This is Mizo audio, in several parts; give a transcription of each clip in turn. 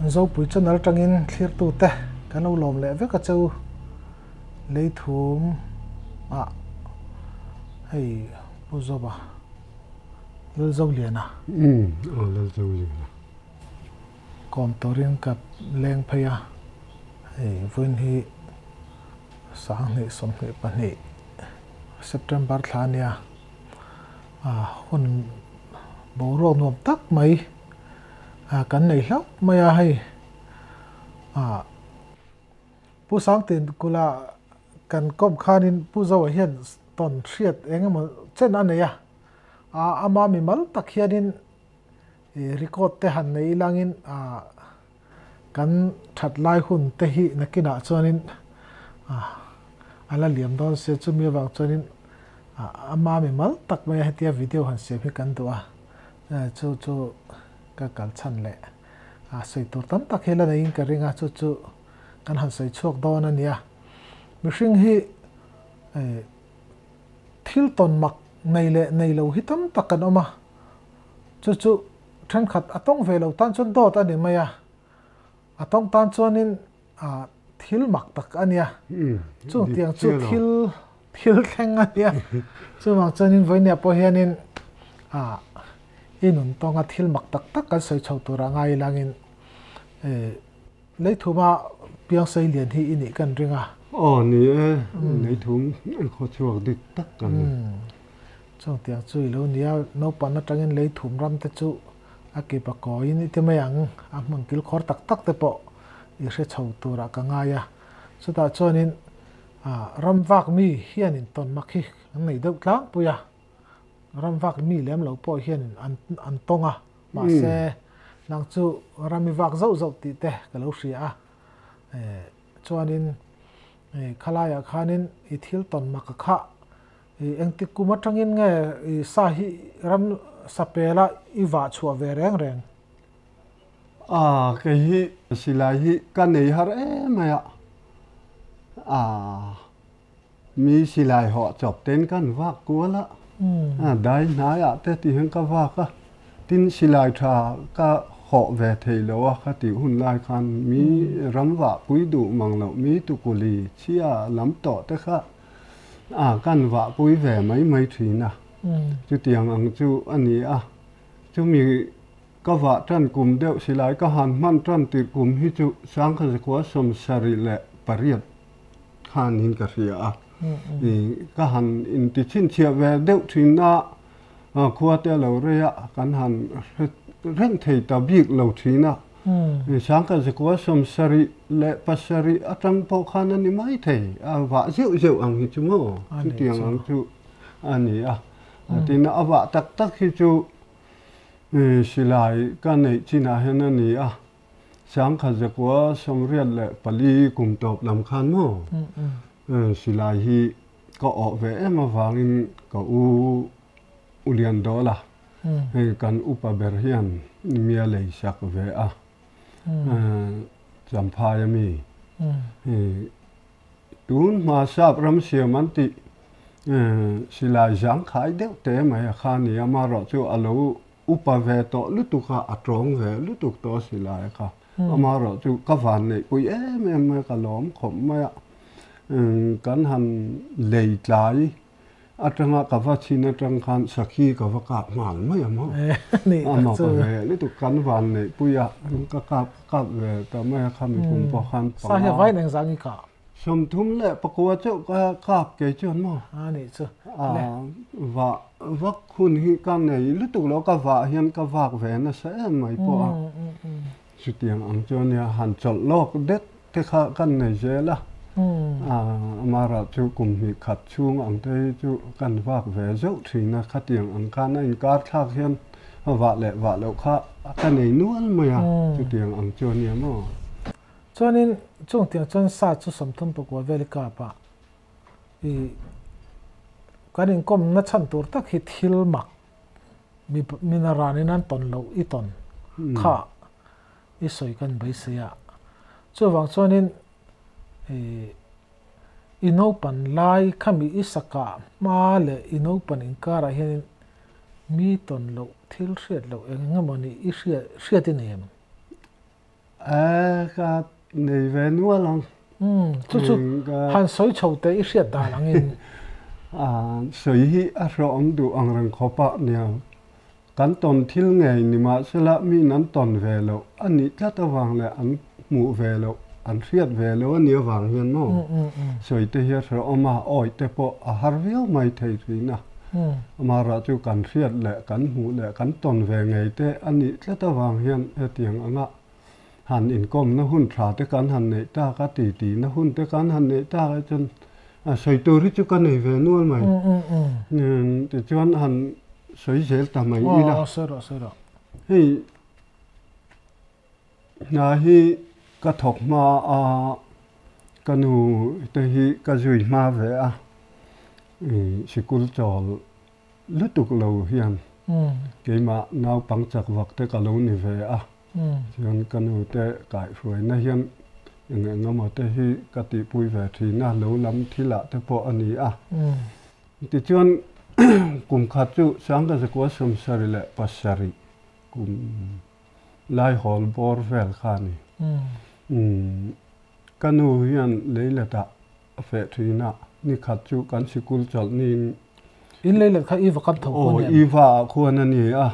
Zopui channel atangin thlirtute kan lo lawm leh vek a cheu leithum ah hei Pu Zoba Lalzoliana. Umm aw Lalzoliana. Kawm turin ka leng phei a, hei vawiin hi 2022 September thla a nia, hun boruak nuam tak mai kan nei hlauh mai a hei. Pu Sangtin kula kan kawm khanin Pu Zoa hian tawn hriat eng emaw chen a nei a, ama mimal tak hianin I record te han nei ilangin kan that lai hun te hi nakinah chuanin a la liam dawn sia, chumi avang chuanin ama mi mal tak maia hetia video han siam hi kan duh a, chu chu ka kal chhan leh sawi tur tam tak hi la neiin ka ring a, chu chu kan han sawi chhuak dawn a nia. Mihring hi thil tawn mak nei leh nei lo hi tam tak kan awm a. Chu chu thenkhat a tawng ve lo tan chuan dawt a ni mai a, a tawng tan chuanin thil mak tak a nia, chung tiang chu thil thil thleng a nia, chuvang chuanin vawinia pawh hianin i nun tawnga thil mak tak tak kan sawi chho tura ngai ilangin leithuma piangsei lian hi i nih kan ring a. Aw ni e, leithum khawchhuak dik tak a ni. Chung tiang chu i lo nia, naupang atangin lei thum ram te chu a kip a kawiin i ti mai ang, a hmun kilkhawr tak tak te pawh i hre chho turah ka ngai a. Chutah chuanin ram vak mi hianin tawn mak hi an nei deuh tlangpui a, ram vak mi lem lo pawh hianin an tawng a, mahse nang chu ram i vak zauh zauh tih te ka lo hria a, chuanin khalaiah khanin i thil tawn mak a khah I engtik kum atangin nge i sa hi ram sa pela i vah chhuah ve reng reng? A, kei hi silai hi ka nei har em mai a, a mi silai hawh chawp ten kan vak kual a, a dai hnaiah te ti hian ka vak a, tin silai tha ka hawh ve thei lo a ka tih hun lai khan mi ram vah pui duh mang loh mi tukuli chhia lam tawh te kha A, kan vahpui ve mai mai thin a, chutiang ang chu a ni a. Chumi ka vah tan kum deuh silai ka han hman tan tirh kum hi chu Sangkhazakua 78 khanin ka hria a. Ka han inti chhinchhiah ve deuh thin a, khua te a lo rei a, kan han hre reng thei ta bik lo thin a. 1977 atang pawh khan a ni mai thei, a vah zeuh zeuh ang hi chu maw? Chutiang ang chu a ni a. Tin, a vah tak tak hi chu silai ka neih chinah hian a ni a. 1984 kum tawp lam khan maw? Silai hi ka awh ve em avangin ka u Ulian Dawla Hei kan upa ber hian mi a lei sak ve a, Champhai a mi. Hei tun hma sap ram siam an tih silai zangkhai deuh te mai a kha ni a, amaherawh chu a lo upa ve tawh lutuk a, a tawng ve lutuk tawh silai kha. Amaherawh chu ka van neihpui em em mai a, ka lawm khawp mai a, kan han lei tlai. Atanga ka va chhin atang khan sakhi ka va kap nghal mai a maw? Amah ka ve lutuk kan van neih pui a, ka kap ka kap ve ta mai a khami kum pawh khan panga. Sa hi a vain engzah nge kah? 34 chauh ka kap kei chuan maw? A nih chu. A va vak hun hi ka nei lutuk lo, ka vah hian ka vak ve nasa em mai pawh a. Chutiang ang chu ania, han chawlh lawk det te kha kan nei zel a, Amara chu kum hnih khat chhung ang te hi chu kan vak ve zeuh thin a, khatiang ang khan a inkar thlak hian a vah leh vah loh kha ka nei nual mai a, chutiang ang chu ania maw? Chuanin chung tiang chuan sa chu 34 vel i kap a, i kan inkawmna chhan tur tak hi thil mak Mina ranin an tawn loh i tawn kha i sawi kan beisei a. Chuvang chuanin i naupan lai khami i sakah hma leh i naupan inkarah hianin mi tawn loh thil hriat loh eng eng emaw ni i hriat i nei em? E ka nei ve nual ang. Umm chu chu han sawi chho teh i hriat dan angin. A sawi hi a hlawhawm duh ang reng khawp a nia. Kan tawn thil ngei ni mahsela miin an tawn ve loh a nih tlat avang leh an hmuh ve loh, an hriat ve loh a nih avang hian maw sawi te hi a hrehawm a, awi te pawh a har viau mai thei thin a. Amaherawh chu kan hriat leh kan hmuh leh kan tawn ve ngei te a nih tlat avang hian hetiang anga han inkawmna hun tha te kan han neih tak a, titi na hun te kan han neih tak ah chuan sawi tur hi chu ka nei ve nual mai. Tichuan han sawi zel ta mai ila. Hei hna hi ka thawk hma a, ka nu te hi ka zui hma ve a, sikul chawl lutuk lo hian keimah naupang chak vak te ka lo ni ve a. Chuan ka nu te kaihhruaina hian eng eng emaw te hi ka tihpui ve thin a, lo lam thilah te pawh a ni a. Tichuan kum khat chu Sangkazakua sawmsarih leh pasarih kum Laihawl bawr vel kha a ni. Ka nu hian leiletah a feh thin a, ni khat chu kan sikul chawlh niin. In leilet kha Iva kan tho khuan em? Aw, Iva ah khuan a ni a,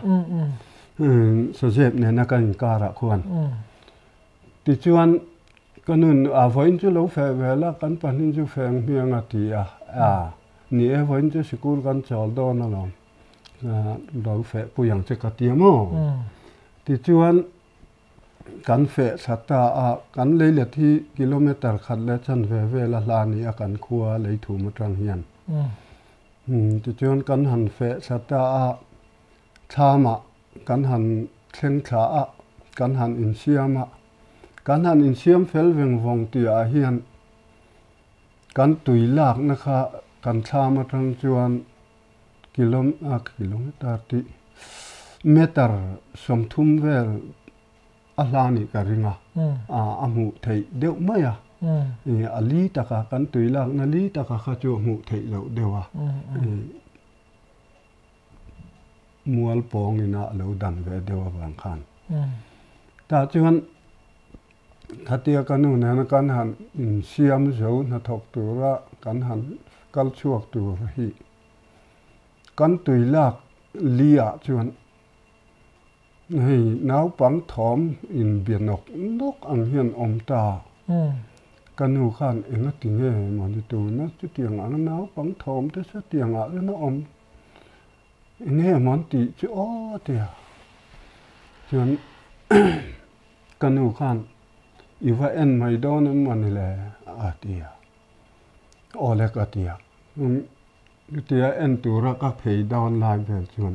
Sazep nena kan inkar ah khuan. Tichuan ka nun a vawiin chu lo feh ve la, kan pahnih chu feng hmiang a ti a, a ni e vawiin chu sikul kan chawl dawn alawm, lo feh pui ang che ka ti a maw? Tichuan Kan feh thla ta a, kan leilet hi kilometre khat leh chanve vel a hla ni a kan khua leithum atang hian. Tichuan kan han feh thla ta a, thlamah kan han thleng thla a, kan han insiam a, kan han insiam fel veng vawng tihah hian kan tui lakna kha kan thlam atang chuan kilometer tih meter 30 vel a hla nih ka ring a, a hmuh theih deuh mai a, a li taka kan tui lakna li taka kha chu a hmuh theih loh deuh a, mual pawng ina a lo dan ve deuh avang khan. Tah chuan Khatia ka nu nena kan han insiam zo hnathawk tura kan han kal chhuak tur hi kan tui lak li ah chuan hei naupang thawm inbia nawk nawk ang hian awm ta. Ka nu khan enga ti nge mawni tuna chutiang ang naupang thawm te chutiang ah chuan a awm enge mawn tih chu aw tia chuan Ka nu khan i va en mai dawn em mawni le? a ti a. Aw le ka ti a. Chutia en tura ka phei dawn lai vel chuan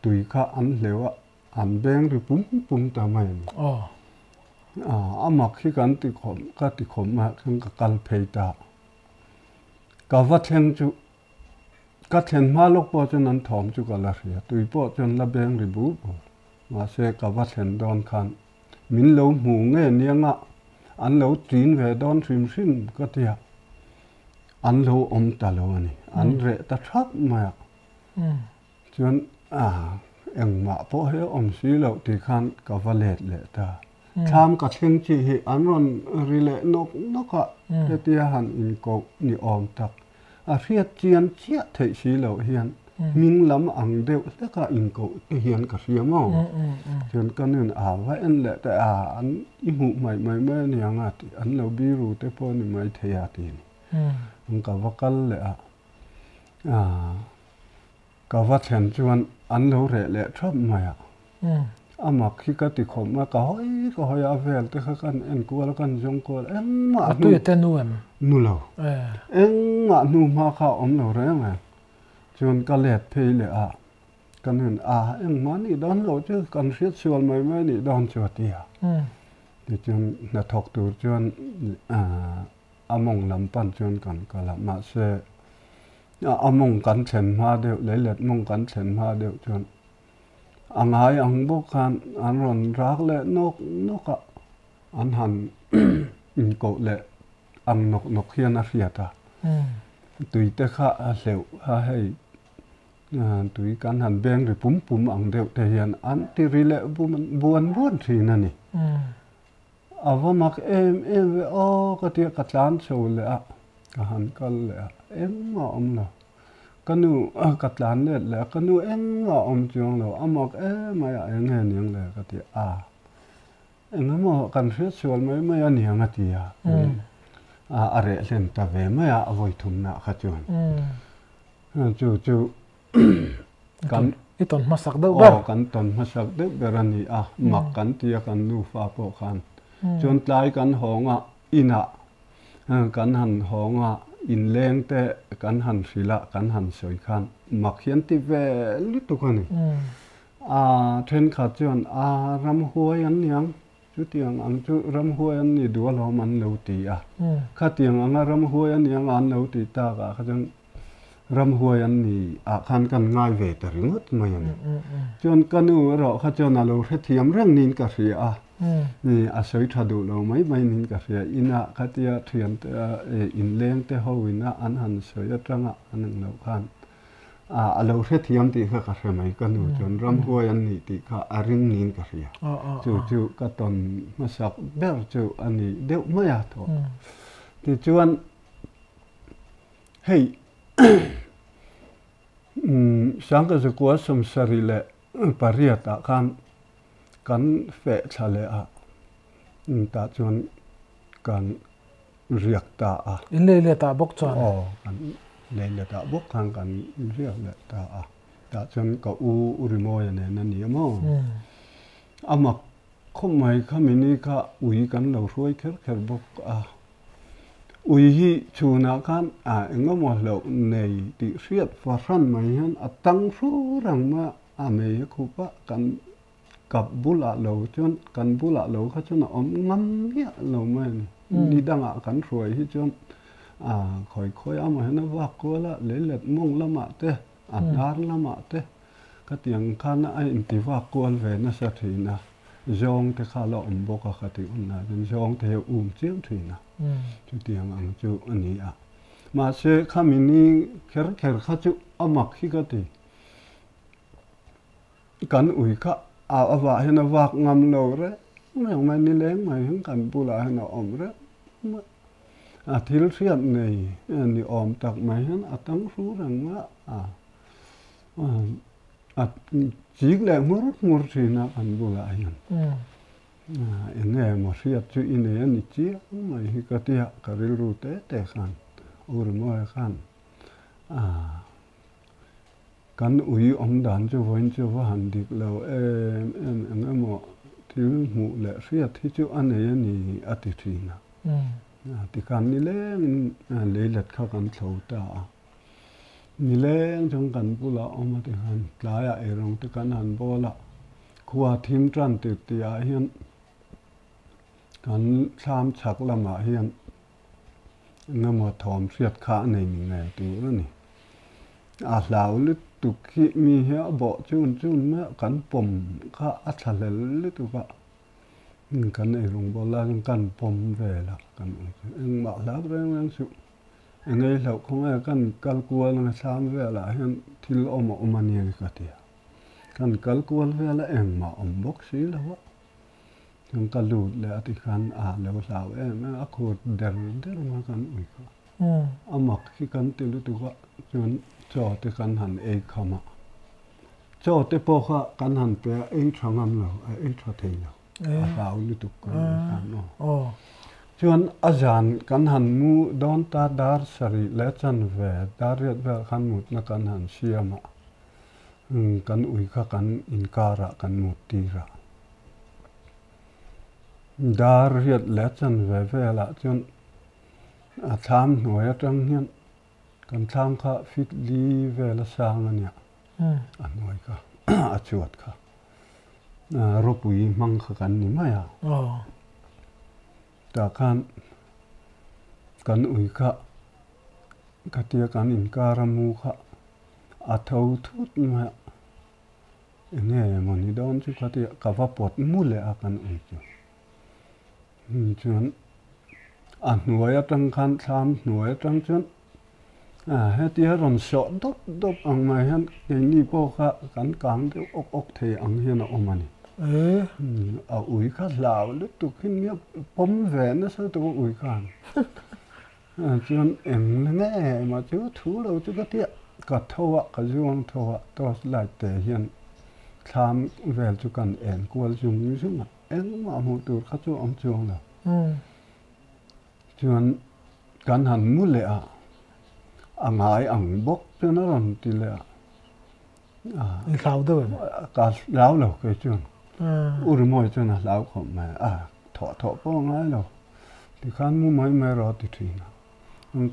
tui kha an hleuh a, an beng ri pum pum ta mai a ni. A mak hi kan ti khawm, ka ti khawm a, chuan ka kal phei ta. Ka va thleng chu Ka thlen hma lawk pawh chuan an thawm chu ka la hria, tui pawh chuan la beng ri bur bur. Mahse ka va thlen dawn khan min lo hmu nge nianga an lo ṭin ve dawn hrim hrim ka tia, an lo awm ta lo a ni, an reh ta thap mai a. Chuan engmah pawh hi a awm si loh tih khan ka va let leh ta. Thlam ka thleng chi hi an rawn ri leh nawk nawk a, hetia han inkoh ni awm tak. A hriat chian chiah theih si loh hian hming lam ang deuh hleka inkoh te hian ka hria maw? Chuan ka nun a va en leh ta a, an i hmuh hmaih mai mai a niang a tih, an lo biru te pawh ni mai thei a ti ni. Ka va kal leh a, Ka va thlen chuan an lo reh leh thap mai a. A mak hi ka ti khawp mai, ka hawi ka hawi a vel te kha kan en kual kan zawng kual engmah hnu. A tui te nu em? Nu lo. Engmah hnu hma kha a awm lo reng reng. Chuan ka let phei leh a, ka nun a engmah nih dawn loh chu kan hriat sual mai mai nih dawn chu a ti a. Tichuan hnathawk tur chuan a mawng lam pan chuan kan kal a, mahse A mawng kan thlen hma deuh, leilet mawng kan thlen hma deuh chuan a ngai ang bawk khan an rawn rak leh nawk nawk a, an han inkoh leh ang nawk nawk hian a hriat a. Tui te kha a hleuh a, hei tui kan han beng ri pum pum ang deuh te hian an ti ri leh buan buan thin a ni. A va mak em em ve aw ka tia ka tlan chho leh a, ka han kal leh a, engmah a awm lo. Ka nu ka tlan let leh a, ka nu engmah a awm chuang lo, a mak em mai a, eng nge niang le ka ti a. Engemaw kan hriat sual mai mai a niang a ti a, a reh hlen ta ve mai a, a vawi thumna kha chuan. Chu chu kan I tawn hmasak deuh ber. Aw kan tawn hmasak deuh ber a ni a, mak kan ti a kan nufa pawh khan. Chuan tlai kan hawng a, inah kan han hawng a, inleng te kan han hrilh a, kan han sawi khan mak hian ti ve lutuk a ni. A thenkhat chuan a ramhuai an niang, chutiang ang chu ramhuai an ni duh alawm an lo ti a. Khatiang anga ramhuai an niang an lo ti tak ah kha chuan Ramhuai an ni ah khan kan ngai ve ta ringawt mai a ni. Chuan ka nu erawh kha chuan a lo hrethiam reng niin ka hria a, a sawi tha duh lo mai mai niin ka hria. Inah khatia thiante inleng te ho ina an han sawi atanga an ang loh khan a lo hrethiam tih kha ka hre mai. Ka nu chuan ramhuai an nih tih kha a ring niin ka hria. Chu chu ka tawn hmasak ber chu a ni deuh mai a tawh. Tichuan Hei Sangkazakua sawmsarih leh pariat ah khan kan feh thla leh a, tah chuan kan riak ta a. In lei let ah bawk chuan? Aw, kan lei let ah bawk khan kan riak leh ta a. Tah chuan ka u U Rimawia nen a ni a maw? A mak khawp mai kha mini kha ui kan lo hruai kher kher bawk a. Ui hi chhunah khan a engemaw hlauh nei tih hriat fahran mai hian a tang hru reng mai a, a mei a khup a, kan kap bulah lo chuan kan bulah lo kha chuan a awm ngam miah lo mai a ni. Ni dangah kan hruai hi chuan a khawi khawi amaw hian a vak kual a, leilet mawng lamah te, a hnar lamah te khatiang khan a inti vak kual ve nasa thin a. Zawng te kha la awm bawk a ka tih hun lai chuan zawng te hi a um chiang thin a, chutiang ang chu a ni a. Mahse khami ni kher kher kha chu a mak hi ka ti. Kan ui kha a avah hian a vak ngam lo reng reng mai, nileng mai hian kan bulah hian a awm reng mai. A thil hriat nei ni awm tak mai hian a tang hru reng mai a. A chik leh ngur ngur thin a kan bulah hian. Eng nge maw hriat chu i nei a ni chiang mai hi ka tia ka rilru te te khan u Rimawia khan kan ui awm dan chu vawiin chu va han dik lo em em eng emaw thil hmuh leh hriat hi chu a nei a ni a ti thin a. Tikhan nilengin leilet kha kan thlo ta a. Nileng chuan kan bulah awm a tikhan tlaiah eirawng te kan han bawl a, khua thim tan tir tihah hian kan thlam chhak lamah hian engemaw thawm hriat kha a nei ni ngei tur a ni. A hlau lutuk hi mi hi a bawh chun chun mai a, kan pawm kha a thla hlel lutuk a, kan eirawng bawl lai chuan kan pawm vel a, kan engmah hlau reng reng suh. Engei hlauh kawng e kan kal kual anga thlam velah hian thil awm a awm a nia ka ti a. Kan kal kual vela engmah awm bawk si lo a. Chuan ka lut leh a ti khan a lo hlau em em a khur der der mai kan ui kha. A mak hi kan ti lutuk a chuan chaw te kan han ei kham a. Chaw te pawh kha kan han pe a ei tha ngam lo a ei tha thei lo. A hlau lutuk kan ui khan aw. Chuan a zan kan han mu dawn ta dar sarih leh chanve dar riat vel khan mutna kan han siam a, kan ui kha kan inkarah kan mut tir a. Dar riat leh chanve velah chuan a thlam hnuai atang hian kan thlam kha fit li vel a sang a nia, a hnuai kha a chhuat kha. Ropui hmang kha kan ni mai a. Tah khan kan ui kha khatia kan inkar a mu kha a tho thut mai a. Enge emaw ni dawn chu khatia ka va pawt mu leh a kan ui chu. Chuan a hnuai atang khan thlam hnuai atang chuan Hetia rawn sawh dawp dawp ang mai hian keini pawh kha kan kang deuh awk awk thei ang hian a awm a ni. A ui kha hlau lutuk hi nia pawm ve nasa lutuk a ui khan. Chuan eng la nge mah chu thu lo chu ka tia ka tho a ka zuang tho a torch light te hian thlam vel chu kan en kual zung zung a engmah hmuh tur kha chu a awm chuang lo. Chuan kan han mu leh a a ngai ang bawk chuan a rawn ti leh a. I hlau deuh em? Ka hlau lo kei chuan. U Rimawi chuan a hlau khawp mai a, thawh thawh pawh a ngai lo. Tikhan mu mai mai rawh a ti thin a.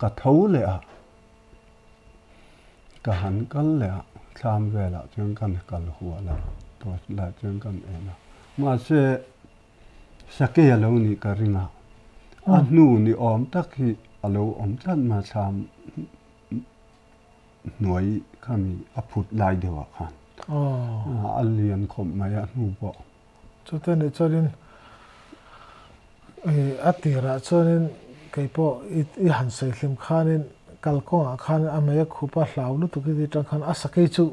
Ka tho leh a, ka han kal leh a, thlam velah chuan kan kal hual a, torch light chuan kan en a. Mahse, Sakei a lo nih ka ring a, a hnu ni awm tak hi a lo awm tlat mai a thlam. Hnuai khami a phut lai deuh ah khan a lian khawp mai a hnu pawh. Chute nih chuanin a tirah chuanin kei pawh i han sawi hlim khanin kalkawngah khan a mei a khup a hlau lutuk i tih tang khan a sakei chu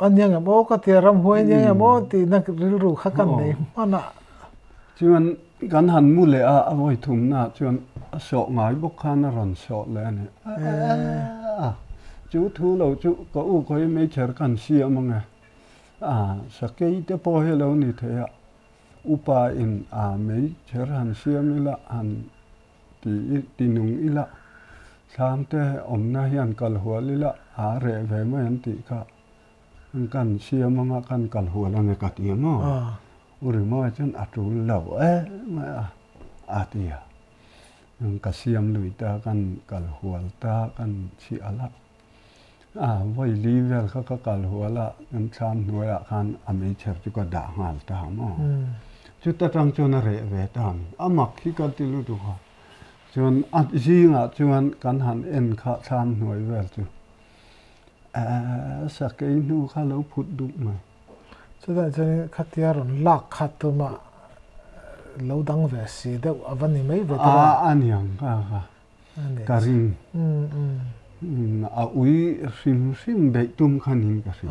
a nia ngem aw ka tia ramhuai a nia ngem aw tihna rilru kha kan nei hman a. Chuan kan han mu leh a, a vawi thumna ah chuan a sawh ngai bawk khan a rawn sawh leh a ni. A, chu thu lo chu ka u khawi meichher kan siam ang e. A, sakei te pawh hi a lo ni thei a, upa in a meichher han siam ila han ti ti nung ila, thlam te awmna hian kal hual ila a reh ve mai an tih kha kan siam anga kan kal hual ang e ka ti ang aw. U Rimawi chuan a tul lo em mai a, a ti a. Ka siam lui ta, kan kal hual ta, kan chhiah alh a. A vawi li vel kha ka kal hual a, kan thlam hnuaiah khan a meichher chu ka dah nghal ta maw. Chuta tang chuan a reh ve ta a ni. A mak hi ka ti lutuk a. Chuan a zingah chuan kan han en kha thlam hnuai vel chu sakei hnu kha lo phut duh mai. Chutah chuan khatia rawn lak kha tumah lo dang ve si deuh a va ni mai ve tawh a. A niang ka ka. Ka ring. A ui hrim hrim beih tum khan in ka hria.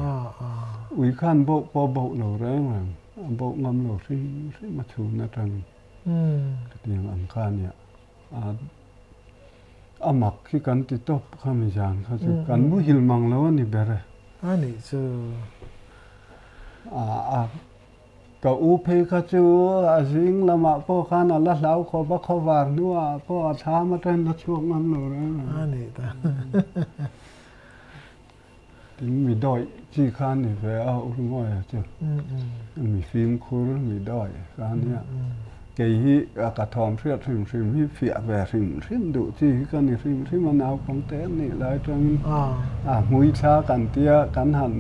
Ui khan boh pawh boh lo reng reng, a boh ngam lo hrim hrim a chhun atangin. Khatiang ang kha ania. A mak hi kan ti tawp kha mi zan kha chu kan muhil mang lo a ni ber e. A nih chu. A Ka u phei kha chu a zing lamah pawh khan a la hlau khawp a, khawvar hnuah pawh a thlam atangin la chhuak ngam lo reng reng. A nih ta. Tin mi dawih chi kha a ni ve a, u Ringawia chu. Mi fimkhur, mi dawih kha a nia. Kei hi ka thawm hriat hrim hrim hi fiah ve hrim hrim duh chi hi ka ni hrim hrim a, naupangte an nih lai atangin a hmui thla kan tia kan han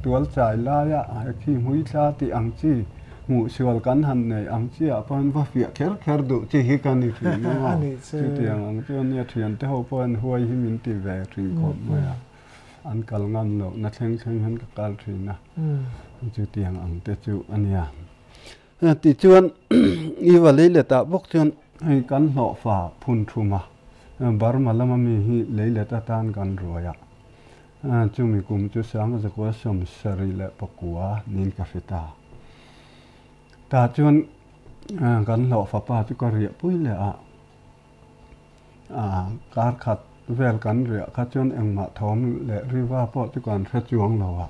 tual chai laia khi hmui thla tih ang chi hmuh sual kan han nei ang chi ah pawhin va fiah kher kher duh chi hi ka ni thin a, chutiang ang chu ania thiante ho pawh hian huai hi min ti ve thin khawp mai a, an kal ngam lohna thleng thleng hian ka kal thin a, chutiang ang te chu a nia. Tichuan i va lei let ah bawk chuan hei kan hlawhfa phun thum a, Burma lama mi hi lei let atan kan ruai a, chumi kum chu Sangzakua sawmsarih leh pakua niin ka hre ta. Tah chuan kan hlawhfa pa chu ka riah pui leh a, kar khat vel kan riah kha chuan engmah thawm leh riva pawh chu kan hre chuang lo a,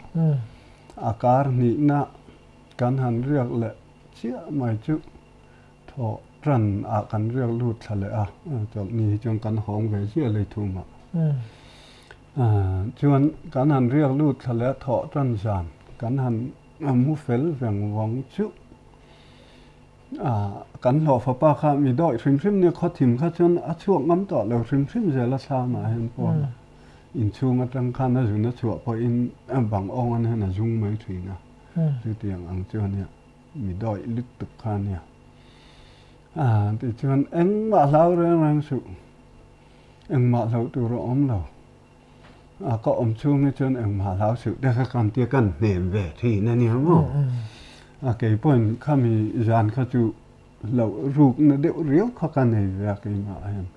a kar hnihna Kan han riak leh chiah mai chu thawh tan ah kan riak lut thla leh a, chawlhni hi chuan kan hawng ve ziah lei thum ah. Chuan kan han riak lut thla leh a thawh tan zan kan han mu fel veng vawng chu kan hlawhfa pa kha mi dawih hrim hrim nia khawthim kha chuan a chhuak ngam tawh lo hrim hrim zel a thlam ah hian pawn inchhung atang khan a zun a chhuah pawhin bang awng an hian a zung mai thin a. Chutiang ang chu ania, mi dawih lutuk kha ania. A tichuan engmah hlau reng reng suh, engmah hloh tur a awm lo. A ka awm chhung hi chuan engmah hlau suh te kha kan tia kan hnem ve thin ania maw. A kei pawhin khami zan kha chu hloh rukna deuh riau kha ka nei ve a keimah hian.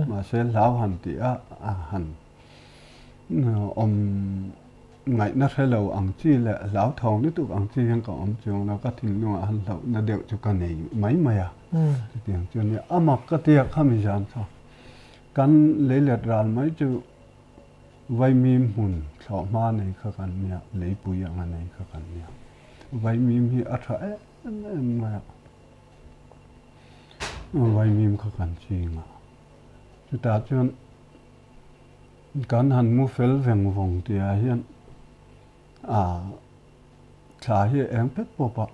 Mahse hlau han tih a, a han awm. Ngaihna hre lo ang chi leh hlauthawng lutuk ang chi hian ka awm chuang lo, ka thinlungah han hlauhna deuh chu ka nei mai mai a. Chutiang chu a nia, a mak ka tia khami zan kha kan leilet ral mai chu Vaimim hmun thlawhhma nei kha kan nia, leipui anga nei kha kan nia. Vaimim hi a tha em em mai a, Vaimim kha kan ching a, chutah chuan Kan han mu fel veng vawng tihah hian ah thla hi a eng pep pawp a,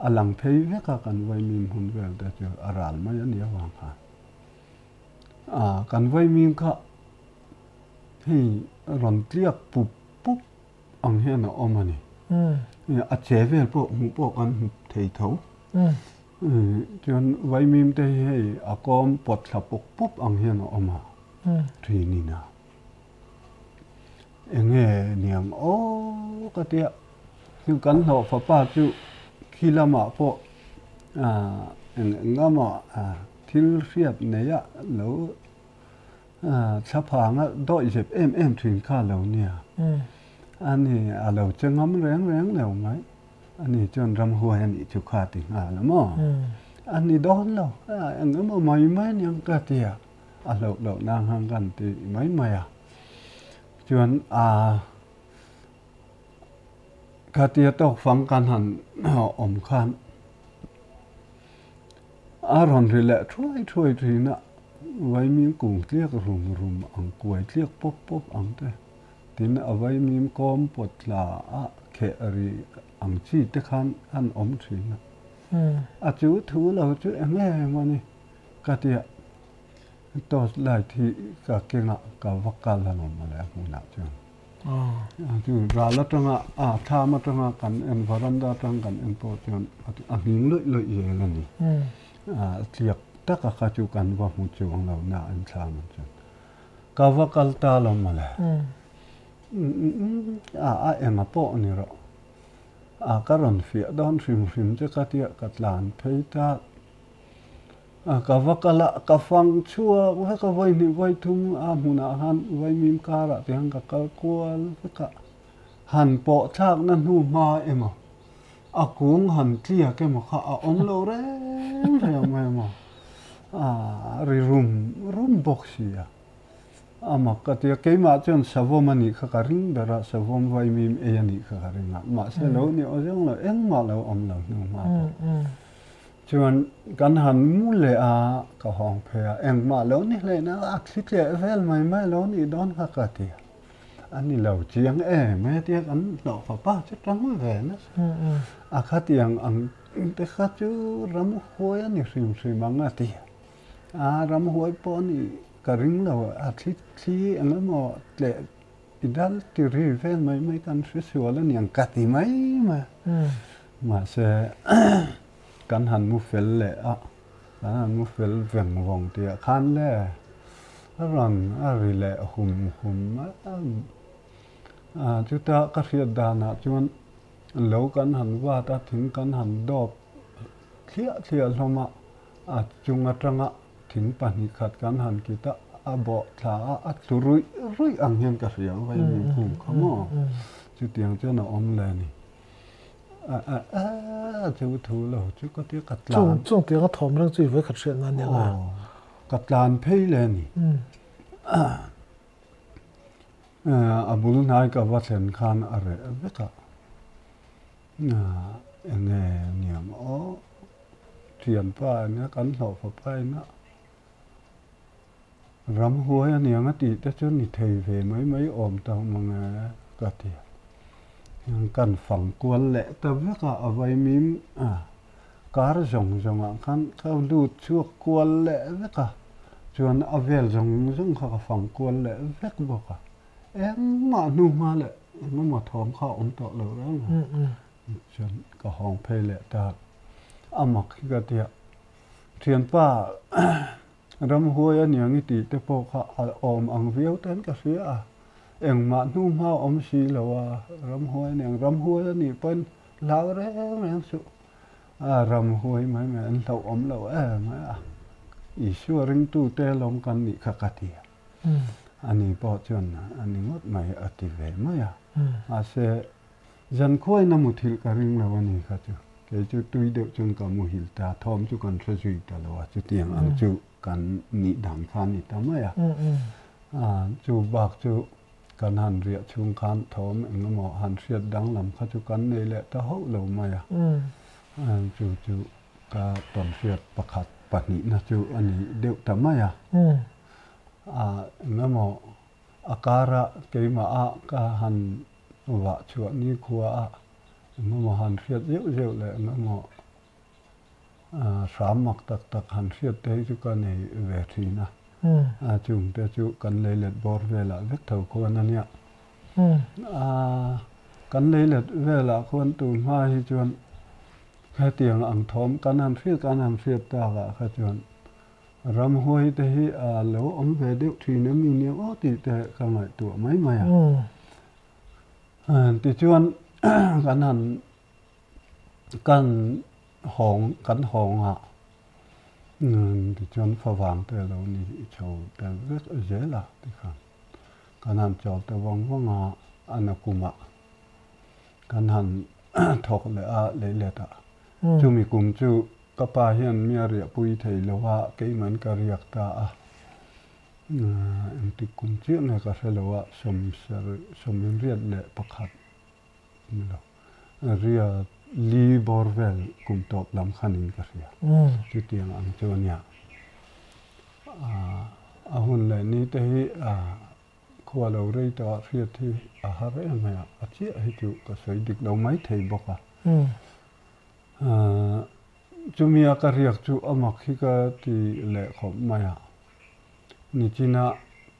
a lang phei vek a kan vaimim hun vel te chu a ral mai a nih avang khan. Ah kan vaimim kha hei rawn tliak pup pup ang hian a awm a ni. A che vel pawh hmuh pawh kan hmu thei tho. Chuan vaimim te hi hei a kawm pawt thla pawp pawp ang hian a awm a. Thin a. Enge niang aw ka tia chu kan hlawh fapa chu khi lamah pawh eng eng lamah thil hriat neia lo thlaphanga dawih zep em em thin kha lo nia. Ani a lo che ngam reng reng lo mai. Ani chuan ramhuai a nih chu kha ti nghal a maw? A ni dawn lo, eng emaw mai mai aniang ka tia. A hlauh loh nan khan kan ti mai mai a. Chuan a khatia tawk fang kan han awm khan a rawn ri leh thuai thuai thin a, vaimim kung tliak rum rum ang kuai tliak pawp pawp ang te, tin a vaimim kawm pawt tla a kheh ri ang chi te khan an awm thin a. A chu thu lo chu eng em a ni. Ka ti a, torch light hi ka kengah ka va kal a lawm mawle a hmunah chuan. Chu ral atanga a thlam atanga kan en varanda atang kan en pawh chuan a nghing luih luih zel a ni. Tliak taka kha chu kan va hmu chuang lo na an thlam ang chuan. Ka va kal ta lawm mawle. A enga pawh ni rawh. A ka rawn fiah dawn hrim hrim che ka tia ka tlan phei ta. Ka va kal a, ka fang chhuak vek a, vawi hnih vawi thum a hmunah khan vaimim karah te hian ka kal kual vek a, han pawh thlakna hnu hma emaw, a kung han tliak emaw kha a awm lo reng reng mai emaw, a ri rum rum bawk si a, a mak ka ti a, keimah chuan savawm a nih kha ka ring ber a, savawm vaimim ei a nih kha ka ring a, mahse lo ni aw zeng lo, engmah lo awm lo hnu hma pawh. Chuan kan han mu leh a, ka hawng phei a, engmah lo ni hlein a, a thli tleh vel mai mai lo nih dawn kha ka ti a. A ni lo chiang em e tia kan hlawh fapa chu tang ve nasa. A khatiang ang te kha chu ramhuai a ni hrim hrim ang a ti a. A ramhuai pawh a nih ka ring lo, a thli thli eng emaw tleh i dal ti ri vel mai mai kan hre sual a niang ka ti mai mai a. Mahse, kan han mu fel leh a, kan han mu fel veng vawng tihah khan le a rawn a ri leh hum hum a, chuta ka hriat danah chuan lo kan han vat a, thing kan han dawp thliah thliah hlawm a, a chung atanga thing pahnih khat kan han kit a, a bawh thla a, a tlu ruih ruih ang hian ka hria a, vaimim kung kha maw? Chutiang chuan a awm le a ni. A chu thu lo chu ka tia ka tlan. Chung chung tiang a thawm reng chu i vawi khat hriat nan nia. Ka tlan phei le ni. A bul hnai ka va thlen khan a reh vek a. Enge niang aw thianpa ania kan hlawh fapa ina ramhuai aniang a tih te chu ni thei ve mai mai awm ta mang e ka ti a. Kan fang kual leh ta vek a, a vaimim kar zawng zawngah khan ka lut chhuak kual leh vek a, chuan a vel zawng zawng kha ka fang kual leh vek bawk a. Engmah hnu hma leh engemaw thawm kha a awm tawh lo reng a, chuan ka hawng phei leh ta a mak hi ka ti a. Thianpa ramhuai a niang i tih te pawh kha a awm ang viau ten ka hria a, engmah hnu hma a awm si lo a, ramhuai a niang, ramhuai a nih pawn hlau reng reng suh, a ramhuai mai mai an hlauh awm lo em a, Isua ringtute lawm kan nih kha ka ti a, ani pawh chuan a ni ngawt mai a ti ve mai a. Mahse, zankhuain a muthilh ka ring lo a ni kha chu. Kei chu tui deuh chuan ka muhil ta, thawm chu kan hre zui ta lo a, chutiang ang chu kan nih dan kha a ni ta mai a. Chu bak chu kan han riah chhung khan thawm eng emaw han hriat danglam kha chu kan nei leh ta hauh lo mai a. Chu chu ka tawnhriat pakhat pahnihna chu a ni deuh ta mai a. Eng emaw a kara keimah a ka han vah chhuah nikhua a eng emaw han hriat zeuh zeuh leh eng emaw hram mak tak tak han hriat te hi chu ka nei ve thin a. Chung te chu kan lei let bawr velah vek tho khuan a nia. Kan lei let velah khuan tun hma hi chuan hetiang ang thawm kan han hriat kan han hriat takah kha chuan Ramhuai te hi a lo awm ve deuh thin a mi nia aw tih te ka ngaihtuah mai mai a. Tichuan kan han kan hawng kan hawng a tichuan favang te a lo ni chho tel vek zel a tikhan kan han chawl ta vang vang a a nakumah kan han thawk leh a leilet a chumi kum chu Ka pa hian mi a riahpui thei lo a, keiman ka riak ta a. Engtik kum chiah nge ka hre lo a, sawm riat leh pakhat ni lo, riat li bawr vel kum tawp lam khanin ka hria. Chutiang ang chu a nia. A hun leh ni te hi khua lo rei tawh ah hriat hi a har em mai a, a chiah hi chu ka sawi dik lo mai thei bawk a. Chumi a ka riak chu a mak hi ka ti leh khawp mai a. Nichina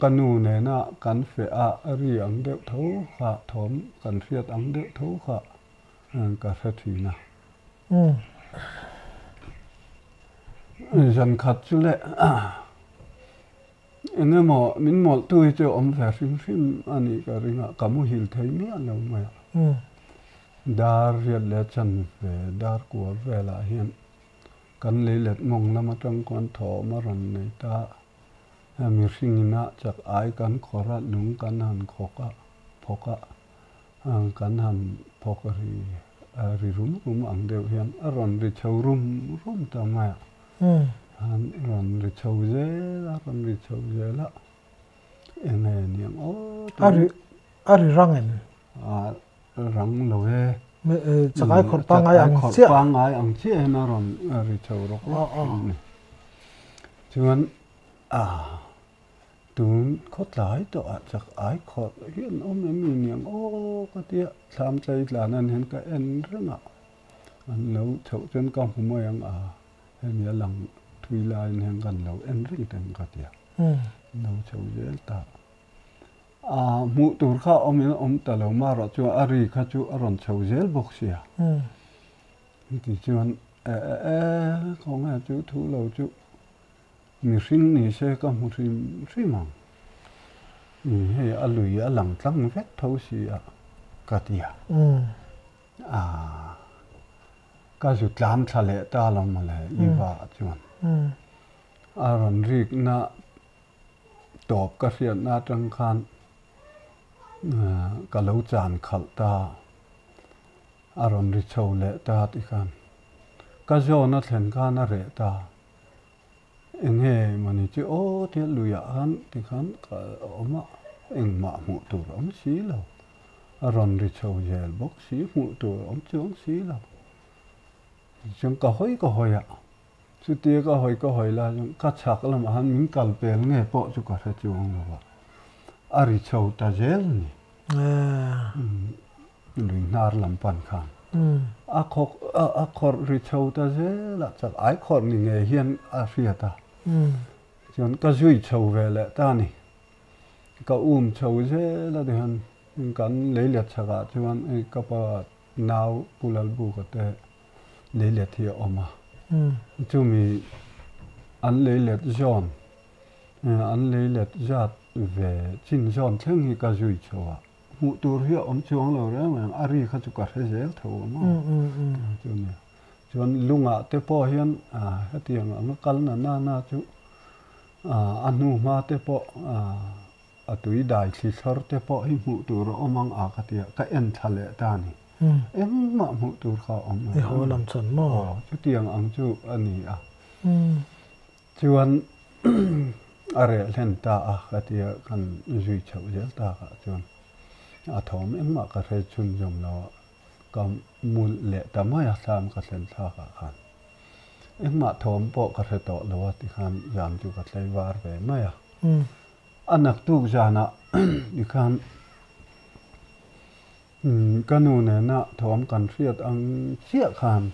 ka nu nena kan feh a ri ang deuh tho kha thawm kan hriat ang deuh tho kha ka hre thin a. Zan khat chu leh eng emaw min mawlhtu hi chu awm ve hrim hrim a nih ka ring a, ka muhil thei miah lo mai a. Dar riat leh chan ve dar kua velah hian kan lei let mawng lam atang khuan thawm a rawn nei ta a, mihring ina chak ai kan khawr a, lung kan han khawk a, phawk a, kan han phawk ri ri rum rum ang deuh hian a rawn ri chho rum rum ta mai a, an rawn ri chho zel a, rawn ri chho zel a, eng nge niang aw tih. A ri rang em? Rang lo e. Chakai khawrh pangngai ang chiah. Chakai khawrh pangngai ang chiah hian a rawn ri chho rawk rawk thin a ni. Chuan a tun khawtlai tawh ah chakai khawrh hian awm em ni niang aw ka tia thlam chei tlan an hian ka en reng a, an lo chhoh chuan ka hmu mai ang a, hemi a lang thui laiin hian kan lo en reng teng ka tia, lo chho zel ta. A hmuh tur kha awm in awm ta lo mah erawh chuan a ri kha chu a rawn chho zel bawk sia. Ti chuan e e e khawnge chu thu lo chu mihring ni se ka hmu hrim hrim ang. Hei a lui a lang tlang vek tho si a ka ti a. A ka zu tlan thla leh ta lo mawle i va chuan a rawn rikna Tawp ka hriatna atang khan ka lo chan khalh ta, a rawn ri chho leh ta ti khan ka zawn a thlen khan a reh ta. Enge mawni chu aw tia luiah khan ti khan ka awm a, engmah hmuh tur a awm si lo. A rawn ri chho zel bawk si, hmuh tur a awm chuang si lo. Tichuan ka hawi ka hawi a. Chutia ka hawi ka hawi lai chuan ka chhak lamah khan min kal pel nge pawh chu ka hre chuang lo a, a ri chho ta zel a ni. Lui hnar lam pan khan a khawk a khawrh ri chho ta zel a, chak ai khawrh ni ngei hian a hriat a. Chuan ka zui chho ve leh ta a ni. Ka um chho zel a tihian kan leilet chhakah chuan ka pa nau Pu Lalbuka te leilet hi a awm a, chumi an leilet zawn, an leilet zat ve chin zawn thleng hi ka zui chho a, hmuh tur hi a awm chuang lo reng reng, a ri kha chu ka hre zel tho a maw chu a nia. Chuan lungah te pawh hian hetiang anga kal na na na chu a hnu hma te pawh. a tui dai thli thlawr te pawh hi hmuh tur a awm ang a ka ti a, ka en thla leh ta a ni. Engmah hmuh tur kha a awm lo. I haw lam chuan maw? Aw, chutiang ang chu a ni a. Chuan a reh hlen ta a ka ti a, kan zui chhoh zel takah chuan a thawm engmah ka hre chhunzawm lo a, ka mulh leh ta mai a thlam ka thlen thlakah khan. Engmah thawm pawh ka hre tawh lo a tikhan zan chu ka tlei var ve mai a. A naktuk zanah tikhan ka nu nena thawm kan hriat ang chiah khan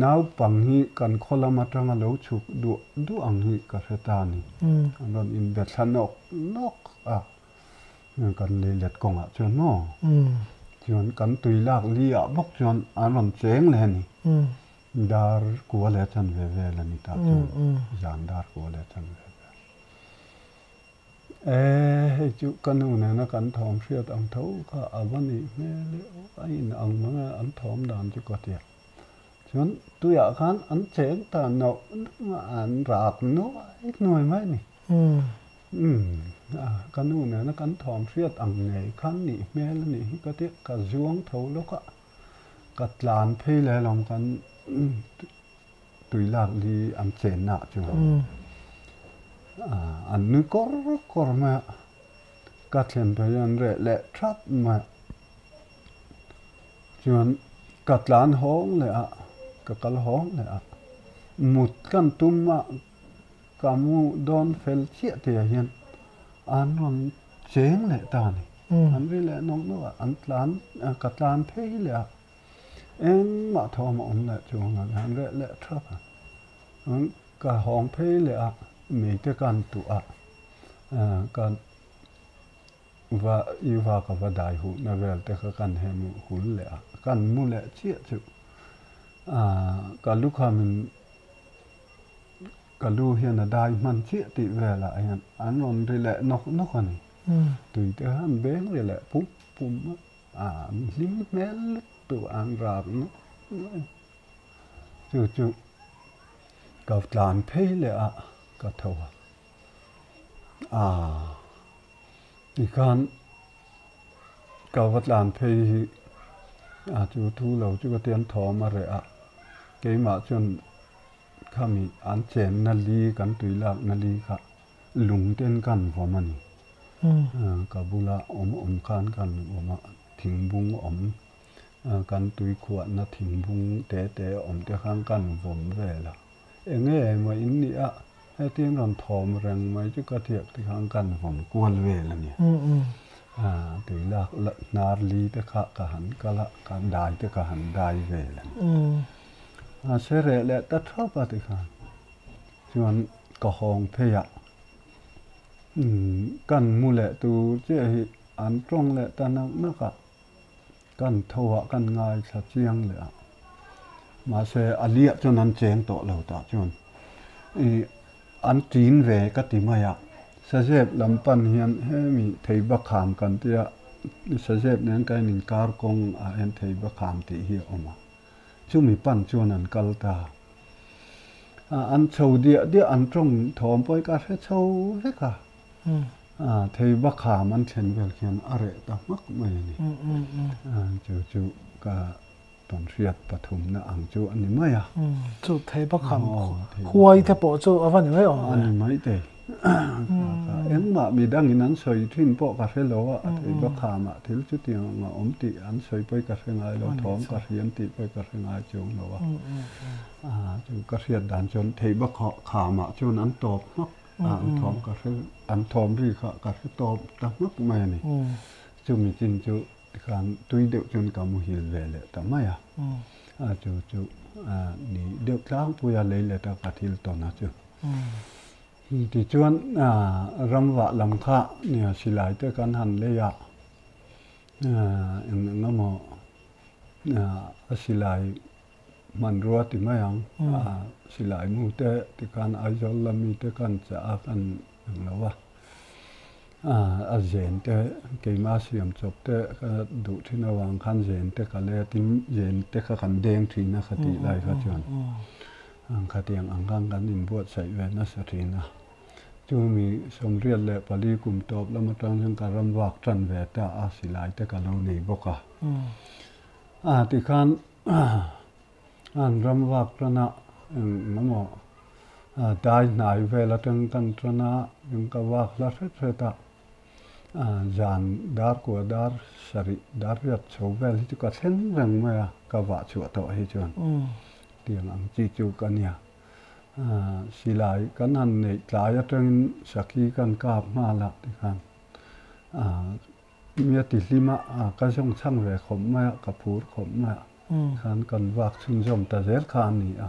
naupang hi kan khaw lam atanga lo chhuk duah duah ang hi ka hre ta a ni. An rawn inbe thla nawk nawk a. Kan lei let kawngah chuan maw chuan kan tui lak li ah bawk chuan an rawn cheng leh a ni. Dar kua leh chan ve vel a ni ta chuan zan dar kua leh chan ve vel. E hei chu ka nu nena kan thawm hriat ang tho kha a va nih hmel e aw a in ang mang e an thawm dan chu ka ti a. Chuan tuiah khan an cheng ta nauh nauh a an rak nuai nuai mai a ni. Umm, ka nu nena kan thawm hriat ang ngei khan nih hmel a nih hi ka ti, ka zuang tho lawk a, ka tlan phei leh lawm kan tui lak li an chenna ah chuan an nui kawr kawr mai a, ka thlen phei an reh leh thap mai a, chuan ka tlan hawng leh a, ka kal hawng leh a, mut kan tum a. Ka mu dawn fel chiah tihah hian an rawn cheng leh ta a ni. An ri leh nawk nawk a, an tlan, ka tlan phei leh a, engmah thawm a awm leh chuang lo, an reh leh thap a. Ka hawng phei leh a, meite ka han tuh a, ka va i va ka va dai huhna vel te kha kan hem hul leh a, kan mu leh chiah chu ka lukhamin Ka lu hian a dai hman chiah tih velah hian an rawn ri leh nawk nawk a ni. Tui te khan beng ri leh pum pum a, an hlim hmel lutuk a, an rak nawk nawk a. Chu chu ka tlan phei leh a, ka tho a. Aaa tikhan ka va tlan phei hi a chu thu lo chu ka tian thawm a reh a, keimah chuan Khami an chenna li kan tui lakna li kha lung ten kan vawm a ni. Ka bula awm awm khan kan vawm a, thingbung awm kan tui khuahna thingbung te te awm te khan kan vawm vel a. Eng nge maw in nih a, hetin rawn thawm reng mai chu ka thiak te khan kan vawm kual vel a ni. Tui lak hnar li te kha ka han kal a, ka dai te ka han dai vel a ni. A se reh leh ta thap a tikhan chuan ka hawng phei a, kan mu leh tur chiah hi an tawng leh ta nak nak a, kan tho ah kan ngaithla chiang leh a, mahse a liah chuan an cheng tawh lo tah chuan ih an tin ve ka ti mai a, sazep lam pan hian hemi theibakham kan tia sazep nen ka en inkar kawng ah hian theibakham tih hi a awm a. Chumi pan chuan an kal ta. An chho diah diah an tawng thawm pawh ka hre chho vek a. Thei bakham an thlen vel khian a reh ta hmak mai a ni. Chu chu ka tawn hriat pathumna ang chu a ni mai a. Chu thei bakham huai te pawh chu a va ni mai awm ve. A ni mai thei. Engmah midangin an sawi thin pawh ka hre lo a, a thei bakhamah thil chutiang ang a awm tih an sawi pawh ka hre ngai lo, thawm ka hriam tih pawh ka hre ngai chuang lo a. Chu ka hriat dan chuan thei bakhamah chuan an tawp hmak a, an thawm ka hre, an thawm ri kha ka hre tawp ta hmak mai a ni. Chumi chin chu tikhan tui deuh chuan ka muhil ve leh ta mai a. Chu chu ni deuh tlangpuia lei let a ka thil tawn a chu. Tichuan ramvah lam kha silai te kan han lei a, eng eng emaw a silai hmanrua ti mai ang, silai mu te tikhan Aizawl lami te kan chah a kan eng lo a, a zen te keimah siam chawp te ka duh thin avang khan zen te ka let in zen te kha kan deng thin a kha tih lai kha chuan. Khatiang ang khan kan inbuatsaih ve nasa thin a. Chumi 74 kum tawp lam atang hian ka ram vak tan ve ta a, silai te ka lo nei bawk a. A tikhan an ram vak tan a eng emaw dai hnai vel atang kan tan a, eng ka vak hla hret hret a. Zan dar kua dar sarih dar riat chho vel hi chu ka thleng reng mai a, ka vah chhuah tawh hi chuan tiang ang chi chu ka nia. Silai kan han neih tlai atangin sakhi kan kap nghal a tikhan mi a ti hlim a, ka zawng chhang ve khawp mai a, ka phur khawp mai a, tikhan kan vak chhunzawm ta zel kha a ni a.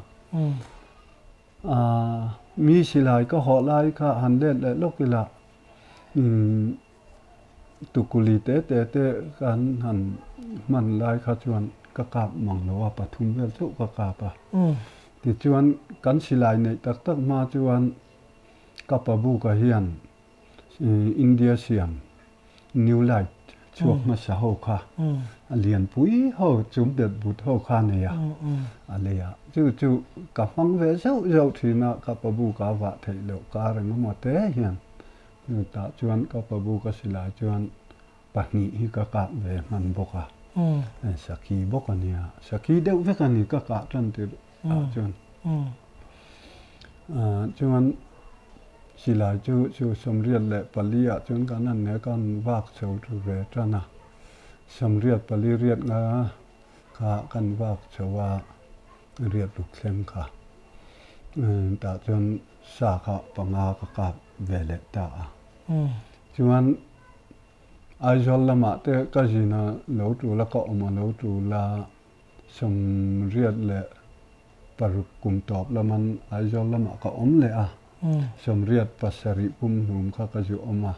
Mi silai ka hawh lai kha han let leh lawk ila Tukuli te te te kan han hman lai kha chuan ka kap mang lo a, pathum vel chauh ka kap a. Tichuan kan silai neih tak tak hma chuan ka pabuka hian India siam New Light chhuak hmasa ho kha a lianpui ho chum bet but ho kha a nei a, a lei a. Chu chu ka hmang ve zauh zauh thin a, ka pabuka a vah theih loh kar engemaw te hian. Tah chuan ka pabu ka silai chuan pahnih hi ka kap ve hman bawk a, sakhi bawk a nia, sakhi deuh vek a ni ka kah tan tirh ah chuan. Chuan silai chu chu 84 ah chuan kan han nek a, an vak chho thu ve tan a, 84 riat nga kha kan vak chho a, riat ruk thleng kha. Tah chuan sa kha panga ka kap ve leh ta a. Chuan Aizawl lamah te ka zin a lo tul a, ka awm a lo tul a, 86 kum tawp laman Aizawl lamah ka awm leh a, 87 kum hnum kha ka zu awm a,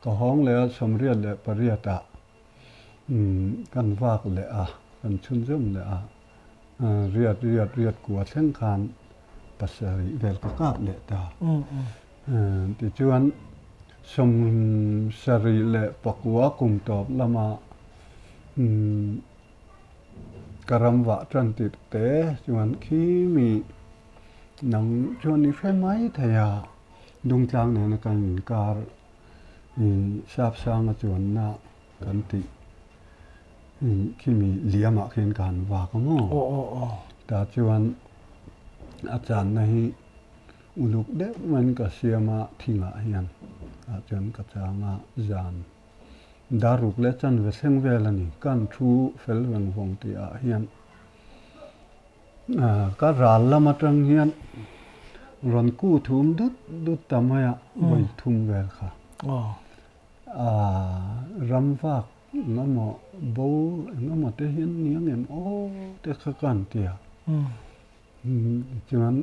ka hawng leh a 98 ah kan vak leh a, kan chhunzawm leh a, riat riat riat kua thleng khan pasarih vel ka kap leh ta. Tichuan 79 kum tawp lama ka ram vah tan tirh te chuan khi mi nang chuan i hre mai thei a, Dungtlang nena kan inkar Sapsanga chuanna kan tih khi mi liamah khian ka han vak a maw? Tah chuan a channa hi uluk deuh maiin ka siam a, thingah hian tah chuan ka chang a, zan dar ruk leh chanve thleng vel a ni. Kan thu fel veng vawng tihah hian ka ral lam atang hian rawn ku thum dut dut ta mai a, vawi thum vel kha. Ram vak engemaw bo engemaw te hian ni ang em aw te kha ka han ti a. Chuan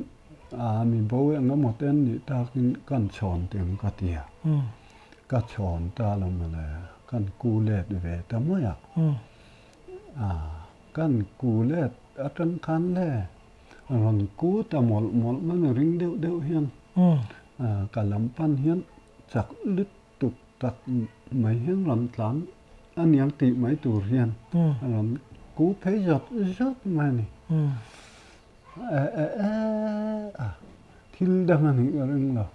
mi bo engemaw te an nih takin ka han chhawn teh ang ka ti a. Ka chhawn ta lo mawle, ka han ku let ve ta mai a. Ka han ku let atang khan le rawn ku ta mawlh mawlh mai a ring deuh deuh hian ka lam pan hian chak lutuk tak mai hian rawn tlan a niang tih mai tur hian rawn ku phei zawt zawt mai a ni. E e e a, thil dang a nih ka ring lo.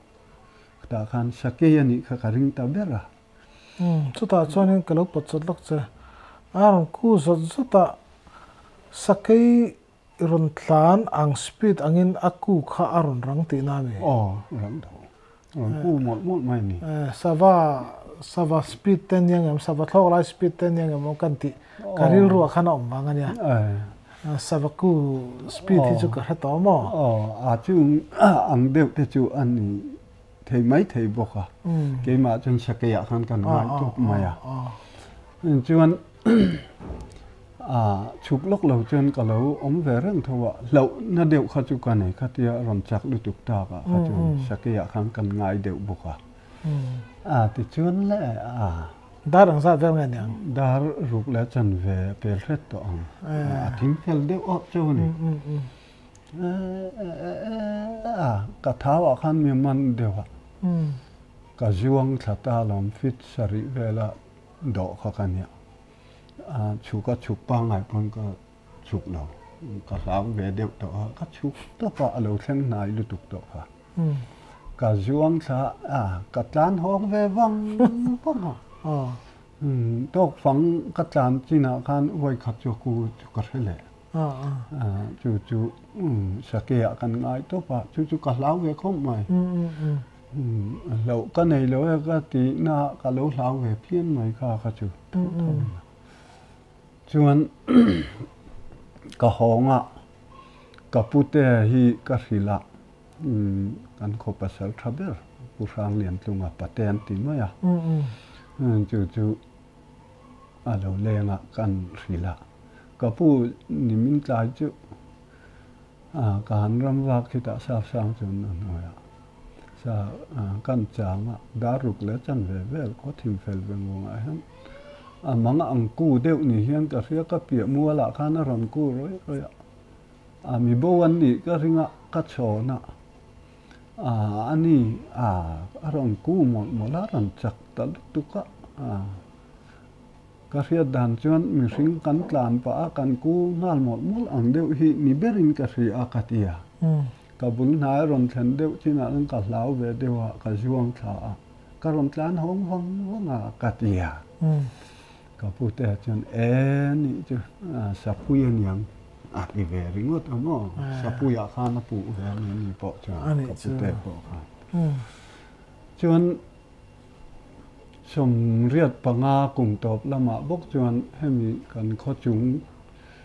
Tah khan sakei a nih kha ka ring ta ber a. Chutah chuanin ka lo pawt chawt lawk che. A rawn ku zawt zawt a, sakei rawn tlan ang speed angin a ku kha a rawn rang tihna a ni. Aw, rang tho. Rawn ku mawlh mawlh mai a ni. Sava, sava speed te nia ngem, sava thlawk lai speed te nia ngem aw kan tih ka rilru ah khan a awm vang a nia. Sava ku speed hi chu ka hre tawh maw? Aw, a chu ang deuh te chu a ni thei mai thei bawk a. Keimah chuan sakeiah khan kan ngai tawp mai a. Chuan A chhuk lawk lo chuan ka lo awm ve reng tho a, hlauhna deuh kha chu ka nei kha tia rawn chak lutuk tak ah kha chuan sakeiah khan kan ngai deuh bawk a. A tichuan le a. Dar ang zat vel nge niang? Dar ruk leh chanve pel hret tawh ang. A thing fel deuh awp chauh a ni. A ka thau ah khan mi man deuh a, ka zuang thla ta lawm fit sarih vela dawh kha ka nia. Chhuk a chhuk pangngai pawn ka chhuk lo, ka hlau ve deuh tawh a, ka chhuk tawp a, a lo thleng hnai lutuk tawh kha. Ka zuang thla a, ka tlan hawng ve vang vang a. Tawk fang ka tlan chinah khan uai khat chu ku chu ka hre leh. Chu chu sake ah kan ngai tawp a, chu chu ka hlau ve khawp mai. Hlauh ka nei lo e ka tihna ka lo hlau ve phian mai kha kha chu tho tho a. Chuan ka hawng a, ka pute hi ka hrilh a, kan khaw pasal tha ber Pu Hrangliantlunga pate an ti mai a, chu chu a lo leng a kan hrilh a, ka pu nimin tlai chu ka han ram vak khitah sap sang chuan a hnuai a, sa kan chang a, dar ruk leh chan ve vel khaw thim fel ve ngawngah hian a mang ang ku deuh ni hian ka hria ka piah mualah khan a rawn ku rawih rawih a. A mi bo an nih ka ring a, ka chhawn a, a a ni a, a rawn ku mawlh mawlh a, a rawn chak ta lutuk a, a ka hriat dan chuan mihring kan tlan pah a, kan ku nghal mawlh mawlh ang deuh hi ni berin ka hria a ka ti a, ka bul hnai a rawn thlen deuh chinah chuan ka hlau ve deuh a, ka zuang thla a, ka rawn tlan hawng vang vang a ka ti a. Ka pute chuan e nih chu Sapui a niang a ti ve ringawt a maw? Sapuiah khan a puh ve a ni ni pawh chuan ka pute pawh khan. Chuan 85 kum tawp lamah bawk chuan hemi kan khaw chung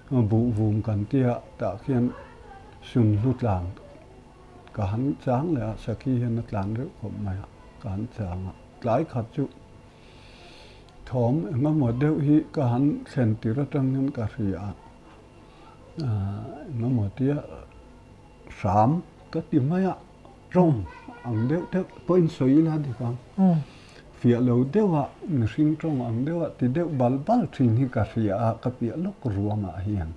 buhvum kan tia tah khian sunhlu tlan ka han chang leh a, sakhi hian a tlan reuh khawp mai a, ka han chang a, tlai khat chu Thawm engemaw deuh hi ka han thlen tir atang hian ka hria a, engemaw tia hram ka ti mai a, tawng ang deuh deuh pawhin sawi ila dik ang, fiah lo deuha mihring tawng ang deuha ti deuh bal bal thin hi ka hria a, ka piah lawk ruangah hian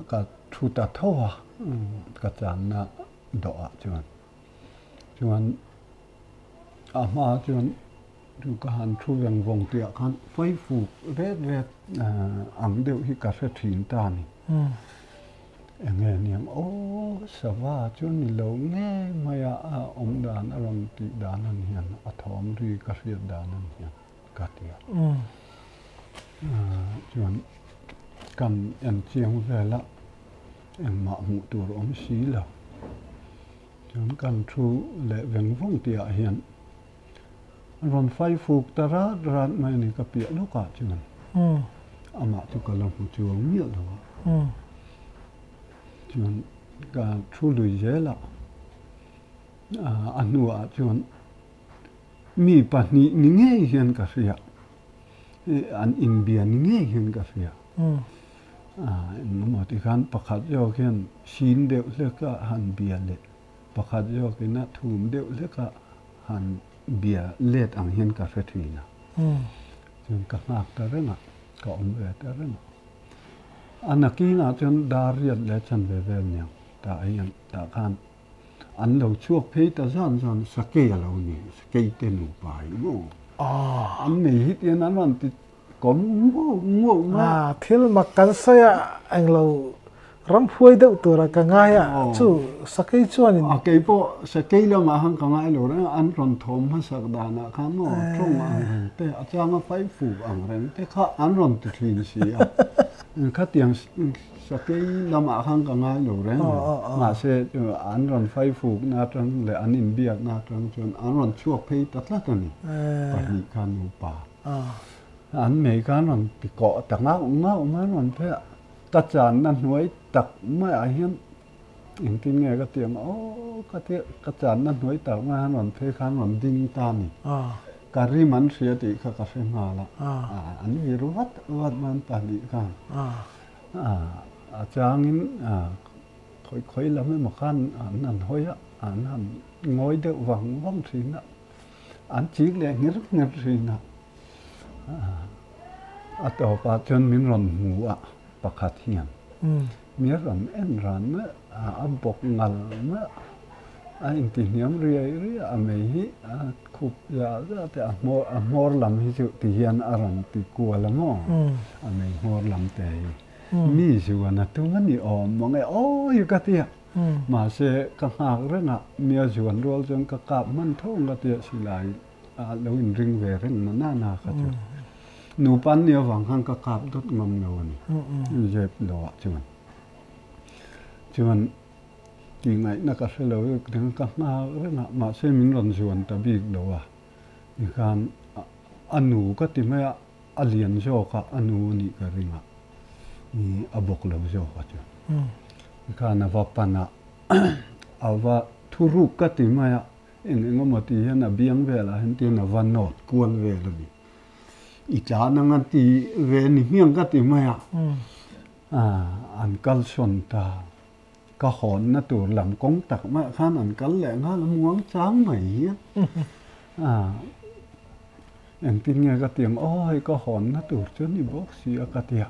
ka thu ta tho a, ka channa dawhah chuan. Chuan a hma chuan chu ka han thu veng vawng tih ah khan faifuk ret ret ang deuh hi ka hre thin ta a ni. Eng nge niang aw sava chu ni lo nge mai a a awm dan a rawn tih dan an hian a thawm ri ka hriat dan an hian ka ti a. Chuan kan en chiang vel a engmah hmuh tur awm si lo. Chuan kan thu leh veng vawng tihah hian a rawn fai fuk ta rat rat mai a ni ka piah lawkah chuan amah chu ka la hmu chuang miah lo a. Chuan ka thu lui zel a, a hnuah chuan mi pahnih ni ngei hian ka hria, an inbia ni ngei hian ka hria. Engemaw ti khan pakhat zawk hian sin deuh hlek a han bia leh pakhat zawkin a thum deuh hlek a han bia let ang hian ka hre thin a. Chuan ka nghak ta reng a, ka awm ve ta reng a. A nakinah chuan dar riat leh chan ve vel niang tah hian tah khan an lo chhuak phei ta zan zan sakei a lo ni, sakei te nupa hi maw. An nei hi tian an rawn ti Kawm nguau nguau mai a. Thil mak kan sawi a, englo ram huai deuh tura ka ngai a, chu sakei chuanin. A kei pawh sakei lamah khan ka ngai lo reng a, an rawn thawm hmasak danah khan maw tawng ang reng te, a changa fai fuk ang reng te kha an rawn ti thin si a. Khatiang sakei lamah khan ka ngai lo reng reng. Mahse an rawn fai fukna atang leh an inbiakna atang chuan an rawn chhuak phei ta tlat a ni, pahnih kha nupa. An mei kha an rawn ti kawh ta ngauh ngauh mai an rawn phei a, ka channa hnuai tak maiah hian engtin nge ka ti ang aw ka ti a, ka channa hnuai tak maiah an rawn phei kha an rawn ding ta a ni. Ka rim an hria tih kha ka hre nghal a, an vir vat vat mai an pahnih khan. A changin khawi khawi lam emaw khan an han hawi a, an han ngawi deuh vang vang thin a. An chik leh ngir ngir thin a, a tawpah chuan min rawn hmu a pakhat hian mi rawn en ran mai a, a bawk ngal mai a, a intihniam riai riai a, a mei hi a khup zah zah te a hmawr a hmawr lam hi chu ti hian a rawn ti kual a maw, a mei hmawr lam te hi mi zuan a tum a ni awm mang e, awi ka ti a. Mahse ka nghak reng a, mia zuan rual chuan ka kap hman tho ang ka tia silai a lo inring ve reng na na na kha chu. Nupa an nih avang khan ka kap dawt ngam lo a ni, zep lo ah chuan. Chuan tih ngaihna ka hre lo ka nghak reng a, mahse min rawn zuan ta bik lo a. Tikhan a nu ka ti mai a, a lian zawk a, a nu a nih ka ring a, ih a bawk lo zawk a chu. Tikhan a va pan a, a va thuruk ka ti mai a, eng eng emaw ti hian a biang velah hian tin a va nawt kual vel a ni. I tlan ang a ti ve ni hmiang ka ti mai a, an kalsawn ta. Ka hawnna tur lam kawng tak mah khan an kal leh nghal a muang chang mai hian engtin nge ka ti ang aw hei ka hawnna tur chu ni bawk si a ka ti a,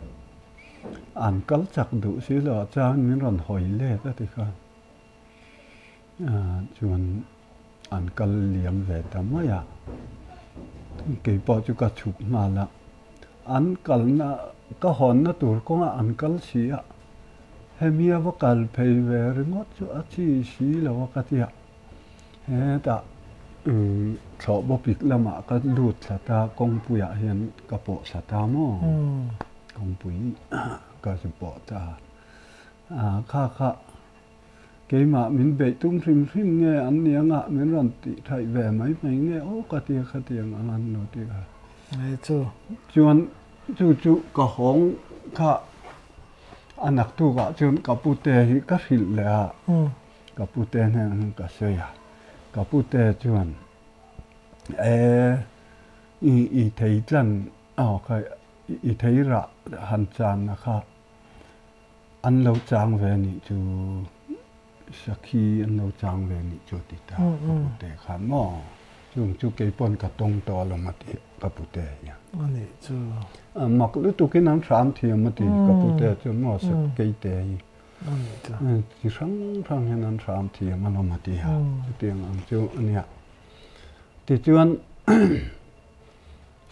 an kal chak duh si lo ah chuan min rawn hawi let a ti khan chuan an kal liam ve ta mai a, keipawh chu ka chhuk nghal a, an kalna ka hawnna tur kawngah an kal si a. Hemi a va kal phei ve ringawt chu a chi si lo a ka ti a, hetah thlawh bawpik lamah ka lut thla ta kawngpuiah hian ka pawh thla ta maw? Kawngpui ka zu pawh ta a, kha kha keimah min beih tum hrim hrim nge an ni anga min rawn tih thaih ve mai mai nge aw ka ti a khatiang ang an lo ti a. Chuan chu chu ka hawng kha. A naktukah chuan ka pute hi ka hrilh leh a, ka pute hnenah ka sawi a, ka pute chuan e i i thei tlan aw kha i thei rah han channa kha an lo chang ve nih chu sakhi an lo chang ve nih chu a ti ta ka pute khan maw chung chu keipawn ka tawng tawh alawm a ti ka pute hian. A nih chu. A mak lutukin an hram thiam a ti ka pute chuan maw Sakkeite hi. A nih chu. Chi hrang hrang hian an hram thiam alawm a ti a, chutiang ang chu a nia. Tichuan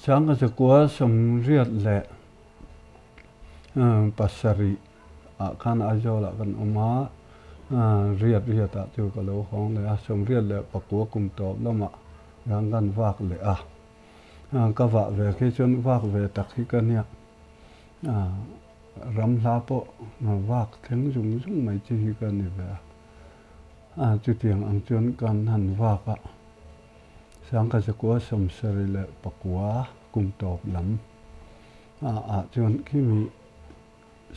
Sangha Zakua Sawmriat leh pasarih ah khan Aizawl ah kan awm a, riat riat ah chu ka lo hawng leh a, Sawmriat leh pakua kum tawp lamah hian kan vak leh a. Ka vah ve khi chuan vak ve tak hi ka nia, ram hla pawh vak thleng zung zung mai chi hi ka ni ve a, chutiang ang chuan kan han vak a, Sangkazakua sawmsarih leh pakua kum tawp lam ah chuan khimi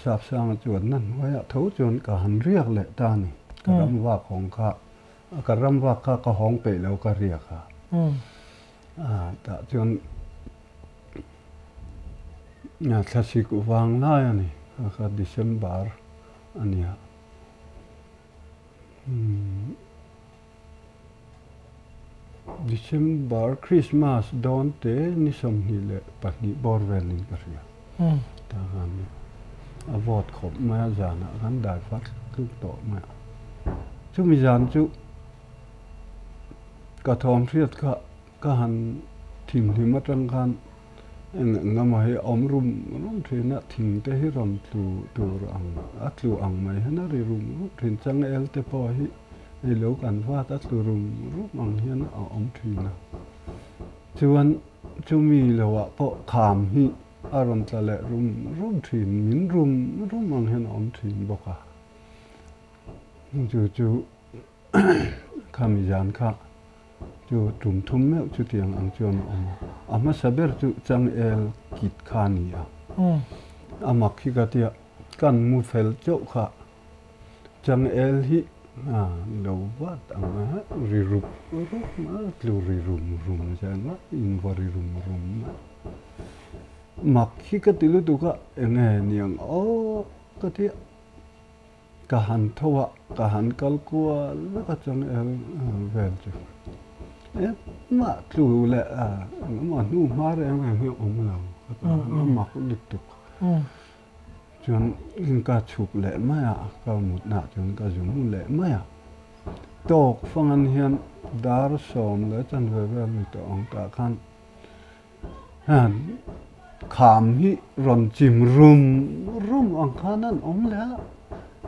Sapsanga chuan na hnuaiah tho chuan ka han riak leh ta a ni. Ka ram vak hawng kha, ka ram vak kha ka hawng peih lo ka riak a. Tah chuan thlasik vang lai a ni, kha December a nia. December Christmas dawn te ni 22 bawr velin ka hria. Ta khan a vawt khawp mai a zanah khan dai fat tluk tawh mai a. Chumi zan chu ka thawm hriat kha Ka han thimhlim atang khan eng eng emaw hi a awm rum rum thin a, thing te hi rawn tlu tur ang a tlu ang mai hian a ri rum rum thin, changel te pawh hi hei lo kan vat a tlu rum rum ang hian a awm thin a. Chuan chumi loah pawh kham hi a rawn tla leh rum rum thin, min rum rum ang hian a awm thin bawk a, chu chu khami zan kha. Chu tum thum meuh chutiang ang chuan a awm a. A hmasa ber chu changel kit kha a ni a. A mak hi ka tia, kan mu fel chauh kha changel hi lo vat ang a, ri rup rup a, tlu ri rum rum zel a, in va ri rum rum a. Mak hi ka ti lutuk a, enge niang aw ka tia. Ka han tho a, ka han kal kual vek a changel vel chu engmah tlu leh engemaw hnu hma reng reng hi a awm lo a mak lutuk. Chuan ka chhuk leh mai a, ka mutnaah chuan ka zu mu leh mai a. Tawk fangan hian dar sawm leh chanve vel ni tawh ang tah khan Kham hi rawn chim rum rum ang khan an awm leh a,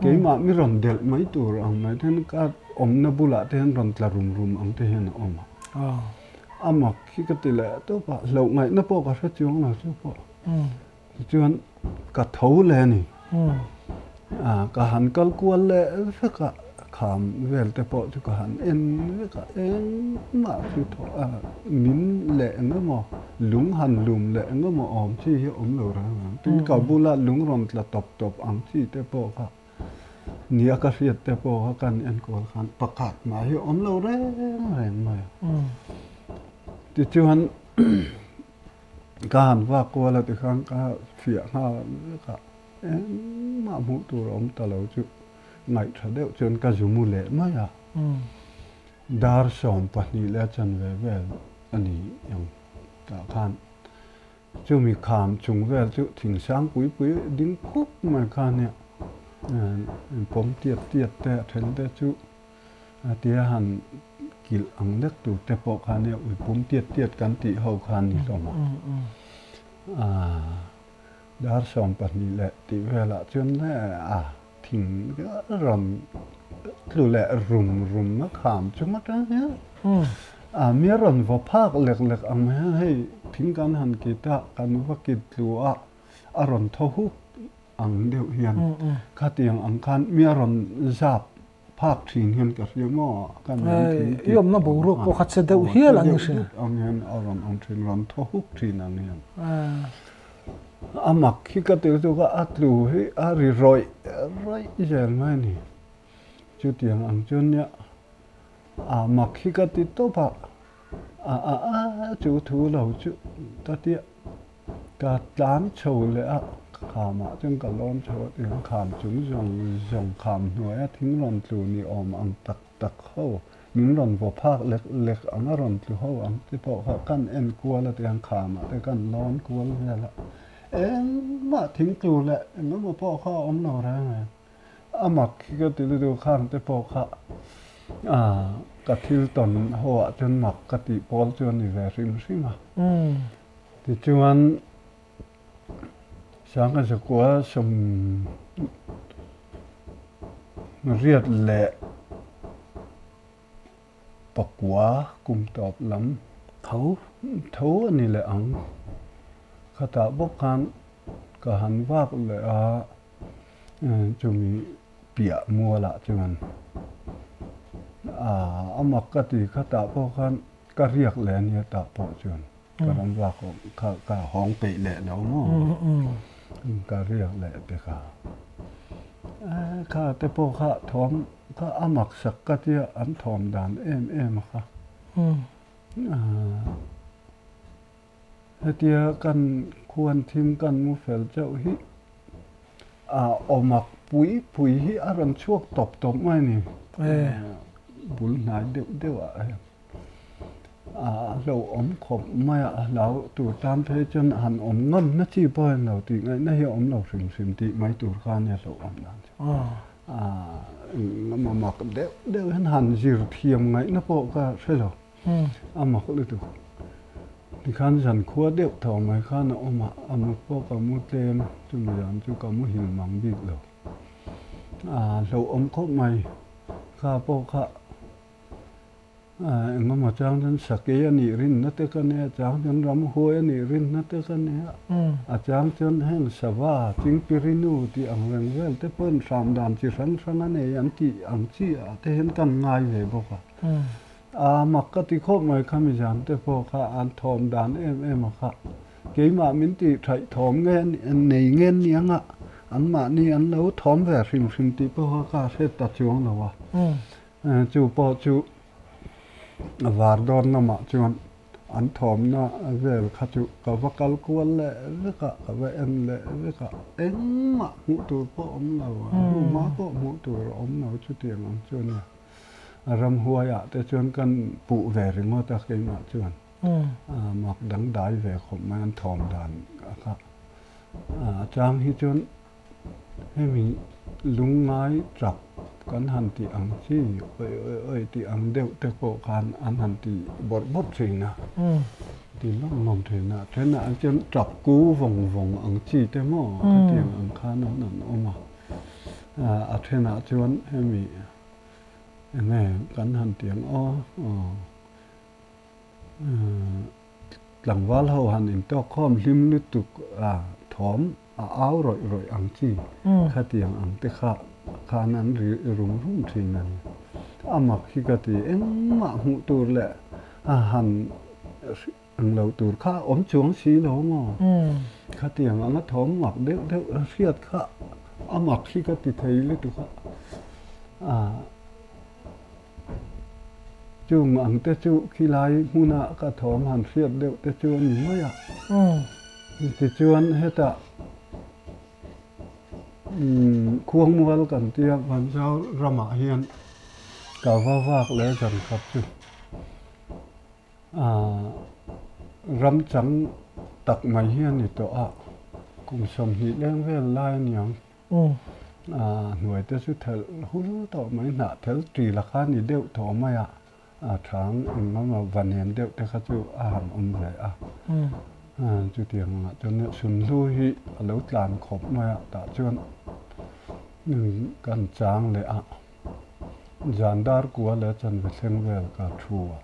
Keimah mi rawn delh mai tur ang mai te hian ka awmna bulah te hian rawn tla rum rum ang te hian a awm a. A mak hi ka ti leh tawp a, hlauh ngaihna pawh ka hre chuang lo chu pawh. Tichuan ka tho leh a ni. Ka han kal kual leh vek a, kham vel te pawh chu ka han en vek a, engmah chu thaw a, min leh eng emaw, lung han lum leh eng emaw awm chi hi a awm lo reng reng. Tin, ka bula lung rawn tla tawp tawp ang chi te pawh kha nia ka hriat te pawh kha kan enkawl khan pakhat mah hi a awm lo reng reng mai a. Tichuan. Ka han vak kual a tikhan ka fiah nghal vek a, engmah hmuh tur a awm ta lo chu ngaihṭha deuh chuan ka zu mu leh mai a. Dar 12 leh a chanve vel a ni ang tah khan chumi kham chung vel chu thingsang pui pui ding khup mai kha nia pawm tiat tiat te a then te chu A tia han kilh ang lek tur te pawh kha nia ui pum tiat tiat kan tih ho kha ni hlawm a. Dar 12 leh tih velah chuan le a thing rawn tlu leh rum rum a kham chung atang hian a mi a rawn vaw phak lek lek ang hian hei thing kan han kit a kan va kit tlu a a rawn thaw huk ang deuh hian khatiang ang khan mi a rawn zap phak thin hian ka hria maw ka men thin i awmna boruak pawh kha che deuh hial ang i hria ang hian a rawn awm thin rawn thaw huk thin ang hian a mak hi ka tir chu ka a tlu hi a ri rawih rawih zel mai a ni chutiang ang chuan nia a mak hi ka ti tawp a a a a chu thu lo chu ka tia Ka tlan chho leh a, khamah chuan ka lawn chho a tiang kham chung zawng zawng kham hnuaia thing rawn tlu ni awm ang tak tak ho, min rawn vaw phak lek lek ang a rawn tlu ho ang te pawh kha kan en kual a tiang khamah te kan lawn kual vel a, engmah thing tlu leh engemaw pawh kha a awm lo reng reng. A mak hi ka ti lutuk khang te pawh kha ka thil tawn ho ah chuan mak ka tih pawl chu a ni ve hrim hrim a. Tichuan Sangha zakua 89 kum tawp lam tho tho a ni leh ang. Khatah bawk khan ka han vak leh a, chumi piah mualah chuan a mak ka ti khatah pawh khan ka riak leh a nia tah pawh chuan ka ram vak kha ka hawng peih leh lo maw ka riak leh te kha kha te pawh kha thawm kha a mak sak ka tia an thawm dan em em kha hetia kan khuan thim kan mu fel chauh hi a awmak pui pui hi a rawn chhuak tawp tawp mai a ni bul hnai deuh deuh ah hian. A hlauhawm khawp mai a, a hlau tur tan phei chuan han awm ngam na chi pawh hian lo tih ngaihna hi a awm lo hrim hrim tih mai tur kha a nia hlauhawm dan chu. Engemaw mak deuh deuh hian han zir thiam ngaihna pawh ka hre lo, a mak lutuk. Tikhan zankhua deuh tho mai khan a awm a, a mut pawh ka mu tlem, chumi zan chu ka muhil mang bik lo. A hlauhawm khawp mai, kha pawh kha. Engemaw chang chuan sakei a nih rinna te ka nia, chang chuan ramhuai a nih rinna te ka nia, a chang chuan heng sava, chingpirinu tih ang reng vel te pawhin hram dan chi hrang hrang a nei an tih ang chi ah te hian kan ngai ve bawk a. A mak ka ti khawp mai kha mizan te pawh kha an thawm dan em em a kha. Keimah min tih thaih thawm nge nei nge niang a, anmahni an lo thawm ve hrim hrim tih pawh kha ka hre ta chuang lo a. Chu pawh chu var dawn lamah chuan an thawmna vel kha chu ka va kal kual leh vek a, ka va en leh vek a, engmah hmuh tur pawh awm lo a, hnuhma pawh hmuh tur a awm lo chutiang ang chu a nia. Ramhuaiah te chuan kan puh ve ringawt a keimah chuan mak dangdai ve khawp mai an thawm dan kha. A chang hi chuan Hemi lungngai chak kan han tih ang chi oi oi oi tih ang deuh te pawh khan an han ti bawrh bawrh thin a, ti lawm lawm thin a, thenah an chuan tap ku vawng vawng ang chi te maw khatiang ang khan an han awm a. A thenah chuan hemi enge kan han ti ang aw, tlangval ho han intawk khawm hlim lutuk a thawm a au rawih rawih ang chi khatiang ang te kha khan an ri rum rum thin a ni. A mak hi ka ti engmah hmuh tur leh a han Ang lo tur kha awm chuang si lo maw? Khatiang anga thawm mak deuh deuh a hriat kha a mak hi ka ti thei lutuk a. Chung ang te chu khilai hmuna ka thawm han hriat deuh te chu a ni mai a. Tichuan hetah Khuangmual kan tia Vanzau ramah hian ka va vak leh zan khat chu. Ram chang tak mai hi a ni tawh a, kum 20 leng vel lai a niang. Hnuai te chu thelh hul tawh mai, hnah thel ṭi la kha a ni deuh tawh mai a, a thang eng emaw va nem deuh te kha chu a han awm ve a. Chutiang angah chuan sunhlu hi a lo tlan khawp mai a, tah chuan kan chang leh a. Zan dar kua leh chanve thleng vel ka thu a.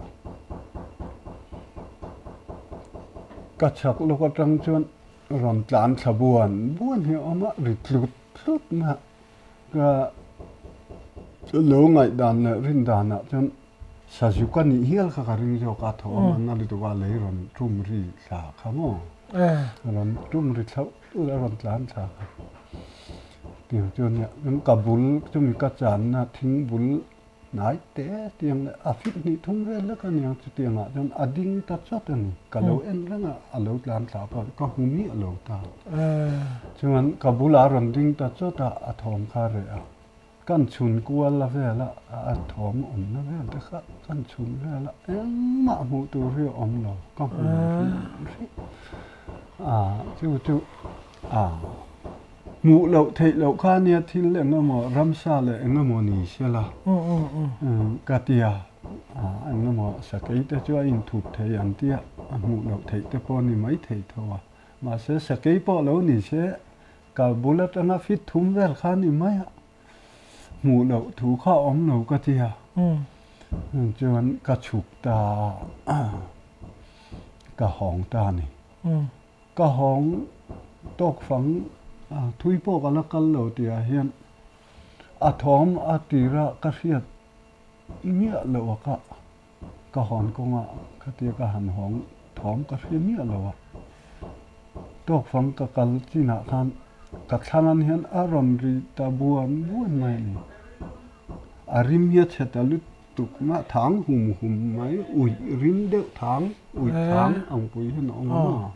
Ka chhak lawk atang chuan rawn tlan thla buan buan hi a awm a, ri tlut tlut mai a. Ka lo ngaihdan leh rin danah chuan Sazuk a nih hial kha ka ring zawk a, thaw a man a lutuk a, lei rawn tum ri thla kha maw? Rawn tum ri thlauh tlut a rawn tlan thla kha. Tiang chu ania, chuan ka bul chumi ka channa thing bul hnai te tiang leh a fit hnih thum vel lek aniang chutiangah chuan a ding ta chawt a ni. Ka lo en reng a, a lo tlan thla pawh ka hmu miah lo ta. Chuan ka bulah a rawn ding ta chawt a, a thawm kha a reh a. Kan chhun kual a vel a, a thawm awmna vel te kha kan chhun vel a, engmah hmuh tur hi a awm lo, ka hmu hrim hrim. A chu chu a hmuh loh theih loh kha nia thil eng emaw ramsa leh eng emaw ni sela ka tia, eng emaw sakei te chu a inthup thei an tia, a hmuh loh theih te pawh a ni maithei tho a, mahse sakei pawh lo ni se Ka bul atanga fit thum vel kha ni mai a, hmuh loh thu kha a awm lo ka ti a. Chuan ka chhuk ta a, ka hawng ta a ni. Ka hawng tawk fang thui pawh ka la kal lo tihah hian a thawm a tira ka hriat miah loh a ka Ka hawn kawngah khatia ka han hawng thawm ka hria miah lo a, tawkfang ka kal chinah khan ka thlangan hian a rawn ri ta buan buan mai a ni. A rim hi a chhe ta lutuk mah thang hum hum mai, uih rim deuh thang, uih thang ang pui hian a awm a maw?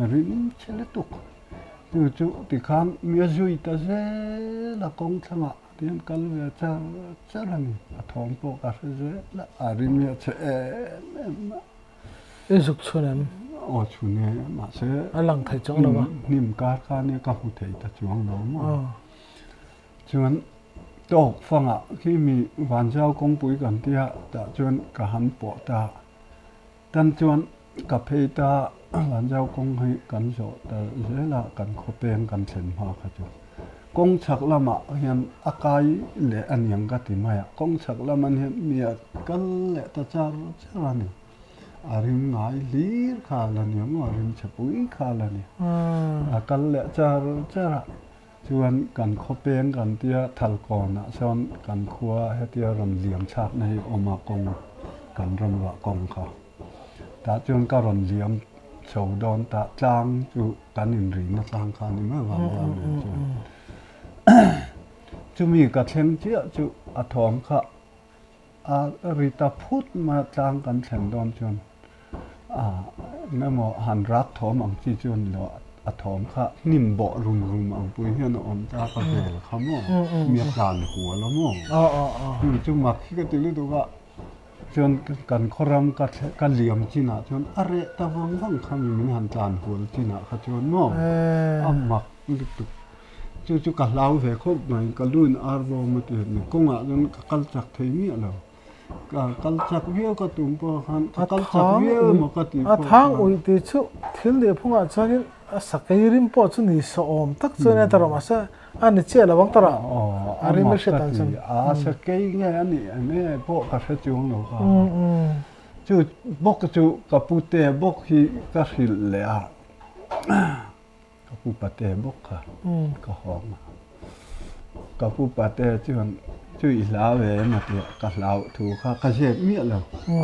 A rim chhe lutuk. Chu chu tikhan mi a zui ta zel a kawng thlangah. Tihian kal ve char char a ni. A thawm pawh ka hre zel a, a rim hi a chhe em em a. I zuk chhun em? Aw chhun e, mahse. A lang thei chuang lo a. Hnim kar kha nia ka hmu thei ta chuang lo maw. Chuan tawk fangah khi mi Vanzau kawngpui kan tia tah chuan ka han pawh ta. Tan chuan ka phei ta Vanzau kawng hi kan zawh ta zel a, kan khawpeng kan thlen hma kha chu. Kawng chhak lamah hian a kai leh a niang ka ti mai a, kawng chhak lam an hian mi a kal leh ta char char a ni. A rim ngai hlir kha la ni ang aw, a rim chhe pui kha la ni. A kal leh char char a, chuan kan khawpeng kan tia Thalkawnah sawn kan khua hetia rawn liam thlakna hi awm a kawng kan rawn ruah kawng kha. Tah chuan ka rawn liam chho dawn ta tlang chu kan inrihna tlang kha a ni mai vang vang nen chuan. Chumi ka thleng chiah chu a thawm kha a ri ta phut mai a tlang kan thlen dawn chuan eng emaw han rak thawm ang chi chu a ni lo a thawm kha hnim bawh rum rum ang pui hian a awm ta ka vel kha maw mi a tlan hual a maw chu mak hi ka ti lutuk a. Chuan kan khawram ka ka liam chinah chuan a reh ta vang vang kha mi min han tlan hual chinah kha chuan maw a mak lutuk. Chu chu ka hlau ve khawp mai, ka lu in ar bawm a ti a ni. Kawngah chuan ka kal chak thei miah lo. Ka kal chak viau ka tum pawh khan ka kal chak viau emaw ka tih pawh khan. A thang uih tih chu thil nih phungah chuanin a sakei rim pawh chu ni sawhawm tak chu ania tawrh mahse a ni chiah lo ang tawrh a rim a hriat ang chuan. A sakei nge a nih nge pawh ka hre chuang lo kha. Chu bawk chu ka pute bawk hi ka hrilh leh a. Ka pu pate bawk kha ka hawng a, ka pu pate chuan chu i hlau em a ti a, ka hlau thu kha ka zep miah lo,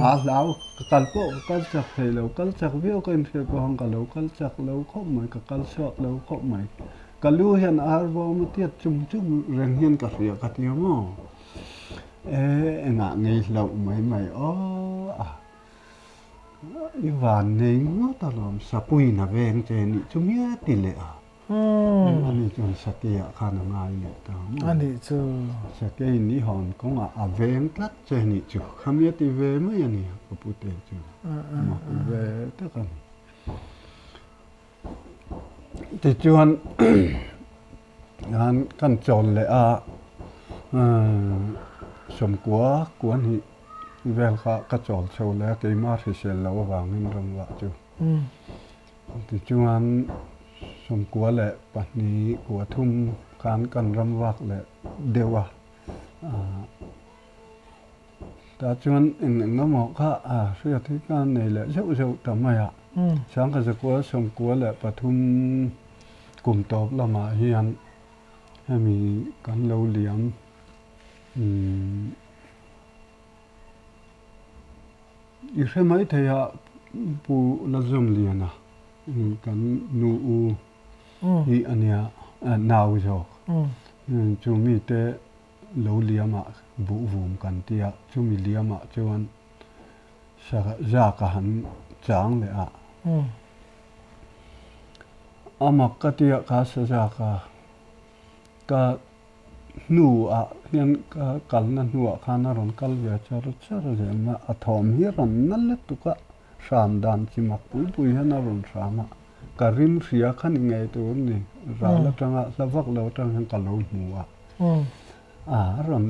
aa hlau ka kal pawh ka kal chak thei lo, kal chak viau ka inhriat pawh khan ka lo kal chak lo khawp mai, ka kal chhuak lo khawp mai, ka lu hian ar bawm a tiat chung chung reng hian ka hria ka ti a maw, e engah ngei hlauh mai mai aw a. I van nei ngawt alawm, Sapuiin a veng che nih chu nge ti leh a. Ani chuan Sakeia khan a ngai leh ta maw? Ani chu. Sakeiin i hawn kawngah a veng tlat che nih chu khami a ti ve mai a ni, ka pute chuan mak ve tak a ni. Tichuan kan chawl leh a, sawmkua kuan hi vel kha ka chawl chho leh a, keimah hrisel loh avangin ramvah chu. Tichuan sawmkua leh pahnih kua thum khan kan ramvak leh deuh a. Tah chuan eng eng emaw kha a hriat hi ka nei leh zeuh zeuh ta mai a. Sangha zakua sawmkua leh pathum kum tawp lamah hian hemi kan lo liam i hre mai thei a Pu Lalzawmliana kan nu u hi a nia nau zawk chu mite Lo liamah buh vum kan ti a, chumi liamah chuan za ka han chang leh a. A mak ka tia ka saza ka ka hnuah hian ka kalna hnuah khan a rawn kal ve char char zel mai a, a thawm hi a rawn na lutuk a, hram dan chi mak pui pui hian a rawn hram a, ka rim hria kha ni ngei tur a ni, ral atanga hla vak lo atang hian ka lo hmu a. A rawn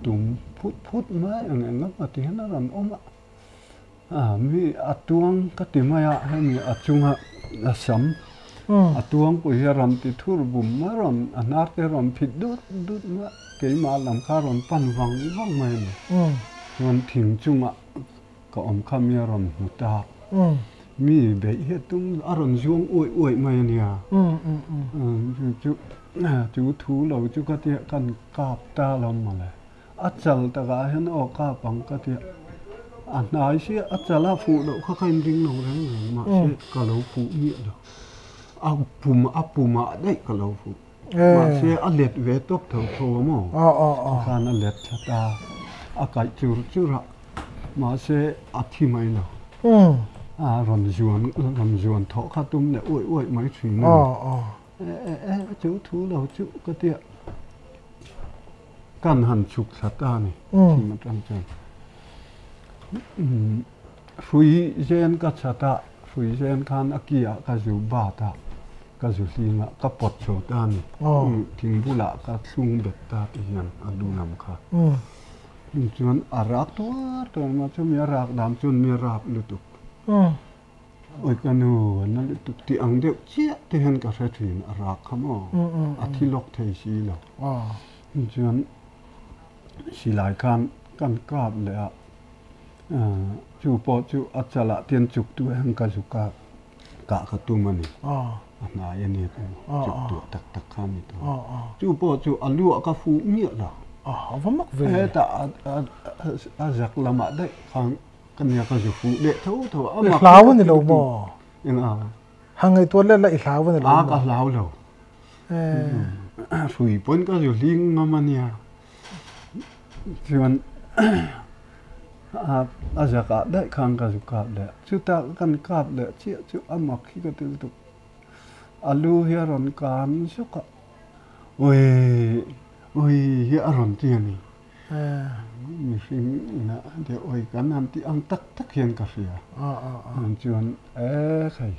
tum phut phut mai ang eng emaw ti hian a rawn awm a, a mi a tuang ka ti mai a hemi a chunga a sam a tuang pawh hi a rawn ti thur bum mai a rawn a hnar te a rawn phit dut dut mai a keimah lam kha a rawn pan vang vang mai a ni chuan thing chungah ka awm kha mi a rawn hmu ta mi beih hi a tum a rawn zuang uaih uaih mai a nia chu chu thu lo chu ka tia kan kap ta lo mawle a chal takah hian aw kap ang ka tia a hnai sia a chal a fuh loh kha ka inring lo reng reng mahse ka lo fuh miah lo a pum a pumah daih ka lo fuh mahse a let ve tawp tho tho a maw tikhan a let thla ta a kaih chur chur a mahse a thi mai lo a rawn zuan rawn zuan thawh kha tum leh uaih uaih mai thin a ni e e e chu thu lo chu ka tia kan han chhuk thla ta a ni thim atang chuan hrui zen ka chhat a hrui zen khan a ki ah ka zu bat a ka zu hling a ka pawt chho ta a ni thing bulah ka thlung bet ta ti hian a lu lam kha chuan a rak tuar tuar mai chumi a rak dan chuan mi a rap lutuk Awi ka nu na lutuk tih ang deuh chiah te hian ka hre thin a rak kha maw a thi lawk thei si lo chuan silai khan kan kap leh a chu pawh chu a chalah tian chuk tu hian ka zu kap kah ka tum a ni a hnai a ni chuk tuah tak tak kha a ni tawh chu pawh chu a luah ka fuh miah lo hetah a zak lamah daih khan Ka nia ka zu fuh leh tho tho a. I hlau a ni lo maw? Eng a? Ha ngaihtuah let la i hlau a ni lo maw? A ka hlau lo. Hrui pawn ka zu hling ngam a nia. Chuan a zakah daih khan ka zu kap leh. Chuta kan kap leh chiah chu a mak hi ka ti lutuk. A lu hi a rawn kan zawk a. Ui ui hi a rawn ti a ni. Mihring inah deuh awi kan han tih ang tak tak hian ka hria. Chuan e khai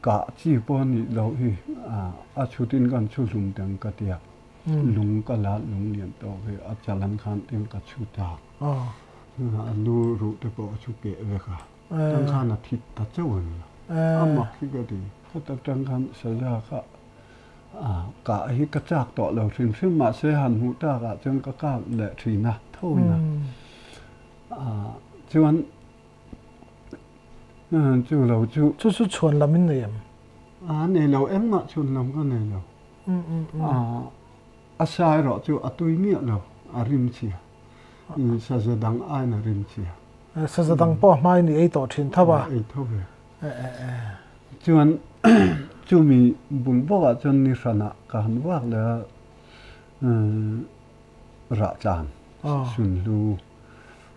kah chi pawh a nih loh hi a chhutin kan chhu hlum teng ka ti a. Lung ka la lung lian tawk hi a chalan khan tin ka chhu ta. A lu ruh te pawh a chhu keh vek a. Tang khan a thi ta chauh a ni. A mak hi ka ti. Khata tang khan saza kha kah hi ka chak tawh lo hrim hrim mahse han hmuh takah chuan ka kak leh thin a tho in a. Chuan chu lo chu. Chu chu chhuan lam in nei em? A nei lo engmah chhuan lam ka nei lo. A sa erawh chu a tui miah lo, a rim chhia. Saza dang aiin a rim chhia. Saza dang pawh a hmain i ei tawh thin tho a. Ei tho ve. Chuan chumi bul bawkah chuan ni hranah ka han vak leh a, rah tlan sunhlu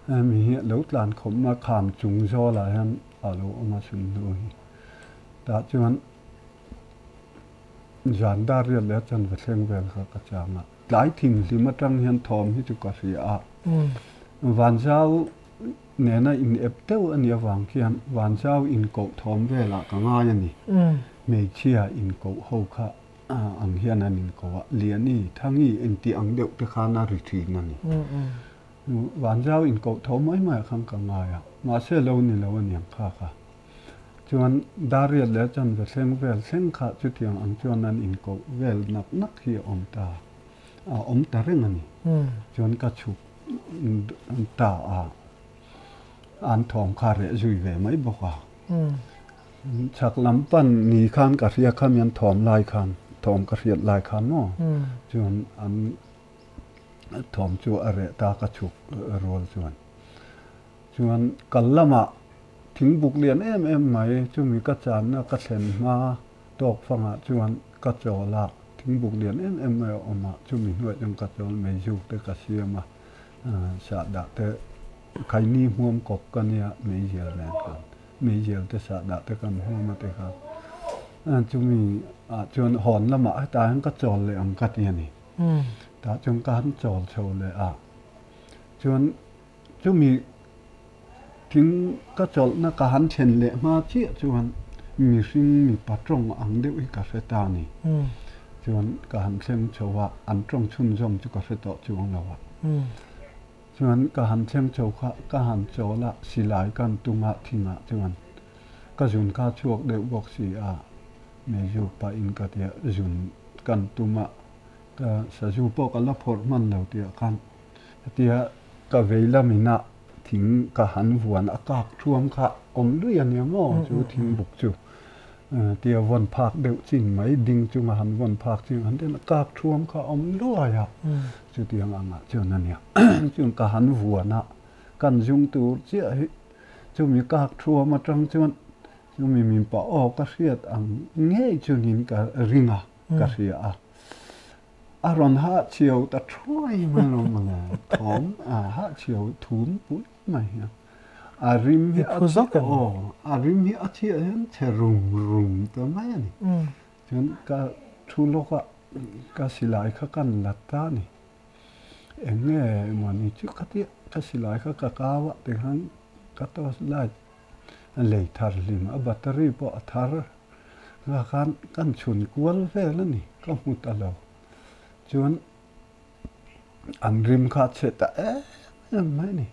hemi hi a lo tlan khawp mai a, kham chung zawlah hian a lo awm a sunhlu hi. Tah chuan zan dar riat leh a chanve thleng vel kha ka chang a. Tlai thinghlim atang hian thawm hi chu ka hria a, Vanzau nena in ep deuh a nih avang khian Vanzau inkoh thawm velah ka ngai a ni. Hmeichhia inkoh ho kha ang hian an inkoh a, Liani, Thangi engti ang deuh te khan a ri thin a ni. Vanzau inkoh thawm mai maiah khan ka ngai a, mahse lo ni lo a niang kha kha. Chuan Dariat leh chanve thleng vel thleng kha chutiang ang chuan an inkoh vel nak nak hi a awm ta, a awm ta reng a ni. Chuan ka chhuk ta a, an thawm kha reh zui ve mai bawk a. Chhak lam pan ni khan ka hria kha mian thawm lai khan, thawm ka hriat lai khan maw, chuan an thawm chu a reh ta ka chhuk rual chuan. Chuan kal lamah thingbuk lian em em mai chumi ka channa ka thlen hma tawk fangah chuan ka chawl a, thingbuk lian em em mai a awm a, chumi hnuaiah chuan ka chawl mai zuk te ka siam a, sahdah te khaini hmuam kawp ka nia meizial nen khan meizial te sahdah te kan hmuam a tikhan chumi ah chuan hawn lamah hetah hian ka chawl leh ang ka ti a ni. Tah chuan ka han chawl chho leh a, chuan Chumi thing ka chawlhna ka han thlen leh hma chiah chuan mihring mipa tawng ang deuh hi ka hre ta a ni. Chuan ka han thleng chho a, an tawng chhunzawm chu ka hre tawh chuang lo a. Chuan ka han thleng chho kha ka han chawl a, silai ka han tung a thingah chuan ka zun kha chhuak deuh bawk si a, meizu pahin ka tia zun kan tum a, ka sazu pawh ka la phawrh hman lo tih ah khan Hetia ka vei lamina thing ka han vuan a kak thuam kha awm lui a nia maw chu thing buk chu tia vawn phak deuh chin mai ding chunga han vawn phak chin han ten a kak thuam kha awm luai a chutiang angah chuan a nia chuan ka han vuan a kan zung tur chiah hi chumi kak thuam atang chuan chumi min pah aw ka hriat ang ngei chuanin ka ring a ka hria a. A rawn hahchhiau ta thuai mai lo mawle, thawm a hahchhiau thum pui mai hian a rim hi a aw a rim hi a chhiah hian chhe rum rum ta mai a ni. Chuan ka thu lawk a, ka silai kha kan la ta a ni. Eng nge mawni chu ka tia, ka silai kha ka kau a tikhan ka torch light a lei thar hlim a, battery pawh a thar Nga khan kan chhun kual vel a ni, ka hmu ta lo. Chuan an rim kha a chhe ta em em mai a ni.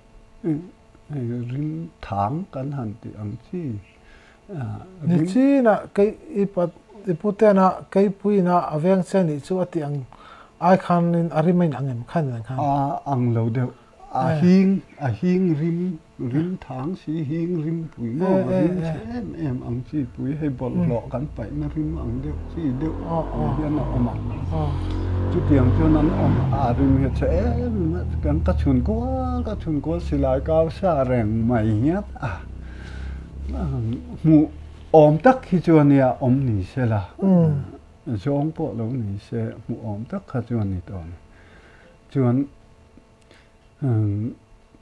Hei rim thang kan han tih ang chi. Ni chinah kei i pat i putena keipuina a veng che nih chu a tih ang ai khanin a rim a inang em khan inang khan? A ang lo deuh. A hing a hing rim Rim thang si hing rim pui maw rim chhe em em ang chi pui hei bawlhhlawh kan paihna rim ang deuh chi deuh pui hian a awm a, chutiang chuan an awm a rim hi a chhe em em a, kan ka chhun kual ka chhun kual silai kau sa reng mai hian a hmuh awm tak hi chuan nia awm ni se la zawng pawh lo ni se hmuh awm tak kha chuan ni tawh a ni chuan.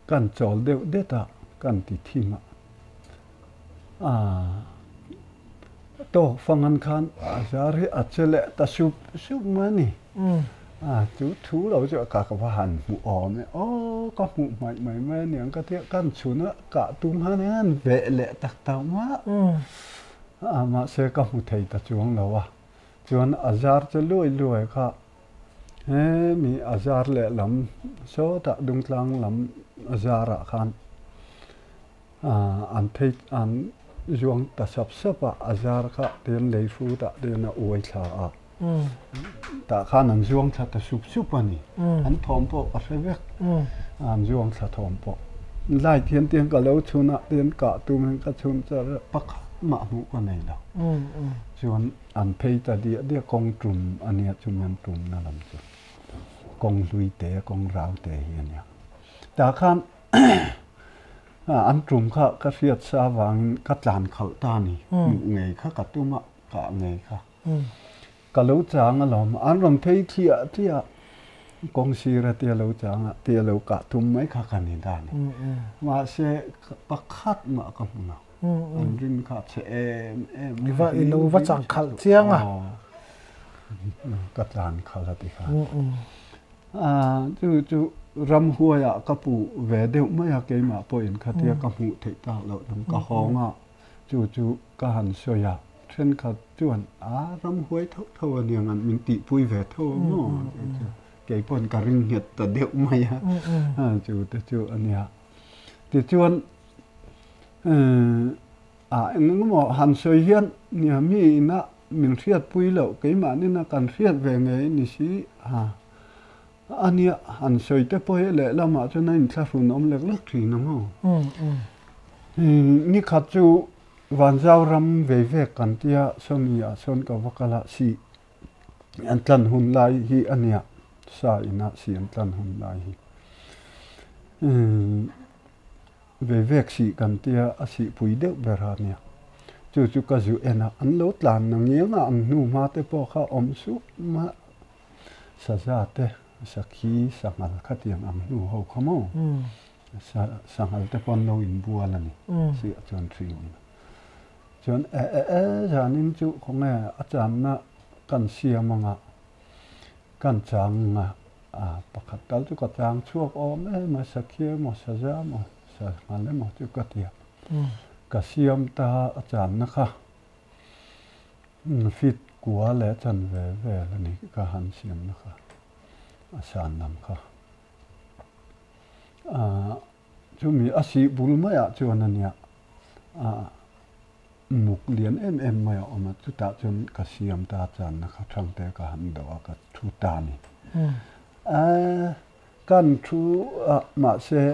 Kan chawl deuh det a, kan ti thim a. Aaa tawk fang an khan a zar hi a che leh ta sup sup mai a ni. A chu thu lo chu ka ka va han hmuh awm e aw ka hmuh hmaih mai mai a niang ka tia kan chhun a kah tum han hian veh leh tak tak mai a. A mahse ka hmu thei ta chuang lo a, chuan a zar che luai luai kha. He mi a zar lehlam sawtah dungtlang lam a zarah khan an phei an zuang ta sap sap a, a zar kha tian lei hrutah tian a uai thla a, tah khan an zuang thla ta sup sup a ni. An thawm pawh ka hre vek, an zuang thla thawm pawh. Light hian tiang ka lo chhun a, tian kah tum hian ka chhun char a, pakhat mah hmuh ka nei lo. Chuan an phei ta diah diah kawng tum a nia chumi an tumna lam chu kawng hlui te kawng rau te hi a nia. Tah khan an tum kha ka hriat sa avangin ka tlan khalh ta a ni. Hmuh ngei kha ka tum a, kah ngei kha. Ka lo chang alawm, an rawn phei thliah thliah kawng sira tia lo chang a, tia lo kah tum mai kha ka ni ta a ni. Mahse pakhat mah ka hmu lo. An rin kha che em em I va i lo va chang khalh chiang a. Ka tlan khalh a ti kha. Chu chu ramhuai ah ka puh ve deuh mai a keimah pawhin khatia ka hmuh theih tak loh lam ka hawng a chu chu ka han sawi a thenkhat chuan a ramhuai tho tho a niang an min tihpui ve tho a maw keipawn ka ring nghet ta deuh mai a chu te chu a nia. Tichuan A eng emaw han sawi hian nia mi ina min hriatpui loh keimahnin a kan hriat ve ngei ni si a a nia han sawi te pawh hi lehlamah chuan a inthlahrun awm lek lek thin ang aw. Nikhat chu Vanzau ram vei vek kan tia sawmi ah sawn ka va kal a si an tlan hun lai hi a nia sa ina si an tlan hun lai hi. Ve vek sih kan tia a sihpui deuh ber a nia. Chu chu ka zu en a, an lo tlan na ngiang a, an hnu hma te pawh kha awm suh mah. Saza te, sakhi, sanghal khatiang ang hnu ho kha maw? Sanghal te pawh an lo inbual a ni, siah chuan thin in. Chuan e e e zanin chu khawnge a channa kan siam anga kan chang a. A pakhat tal chu ka chang chhuak awm em a, sakhi emaw, saza emaw, sanghal emaw chu ka ti a. Ka siam ta a channa kha feet kua leh chan ve vel a ni ka han siamna kha, a san lam kha. Chumi a sih bul maiah chuan a nia, Muk lian em em mai a awm a, chutah chuan ka siam ta channa kha thangte ka han do a, ka thu ta a ni. Kan thu a, mahse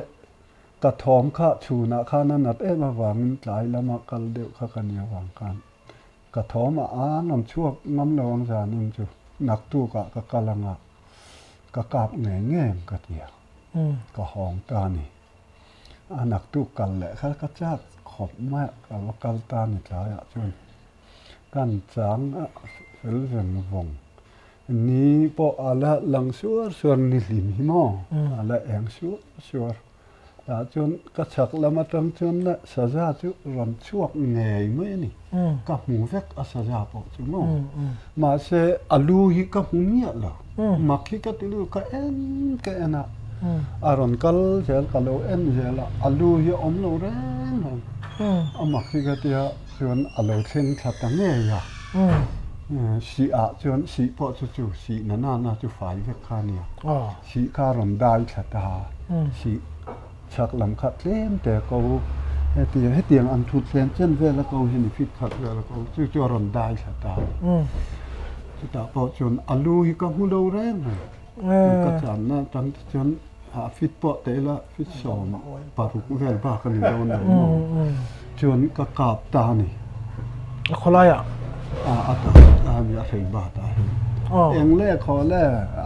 ka thawm kha chhunah khan a nat em avangin tlai lama kal deuh kha ka ni avang khan ka thawm a an rawn chhuak ngam lo ang zanin chu naktukah ka kal anga ka kap ngei ngei ang ka ti a, ka hawng ta a ni. A naktuk kal leh kha ka chak khawp mai a, ka va kal ta ni tlaiah chuan kan chang a fel veng vawng. Ni pawh a la lang suar suar ni hlim hi maw a la eng suar suar. Tah chuan ka chhak lam atang chuan la saza chu rawn chhuak ngei mai a ni. Ka hmu vek a saza pawh chu maw. Mahse a lu hi ka hmu miah lo. Mak hi ka ti lu ka en ka en a. A rawn kal zel ka lo en zel a, a lu hi a awm lo reng reng. A mak hi ka tia chuan a lo thleng thla ta ngei a. Sih ah chuan sih pawh chu chu sih na na na chu fai vek kha a nia. Sih kha a rawn dai thla ta a, sih chhak lam kha tlem te ko hetiang hetiang an thut thlen chen vel a ko hi ni fit khat vel a ko chu chu a rawn dai thla ta a ni. Chutah pawh chuan a lu hi ka hmu lo reng reng. Ka channa atang te chuan a fit pawh te ila fit 16 vel bak a ni dawn lo maw chuan ka kap ta a ni. A khawlaiah? A a ta a ni a hrei bat ah hian. Eng le khaw le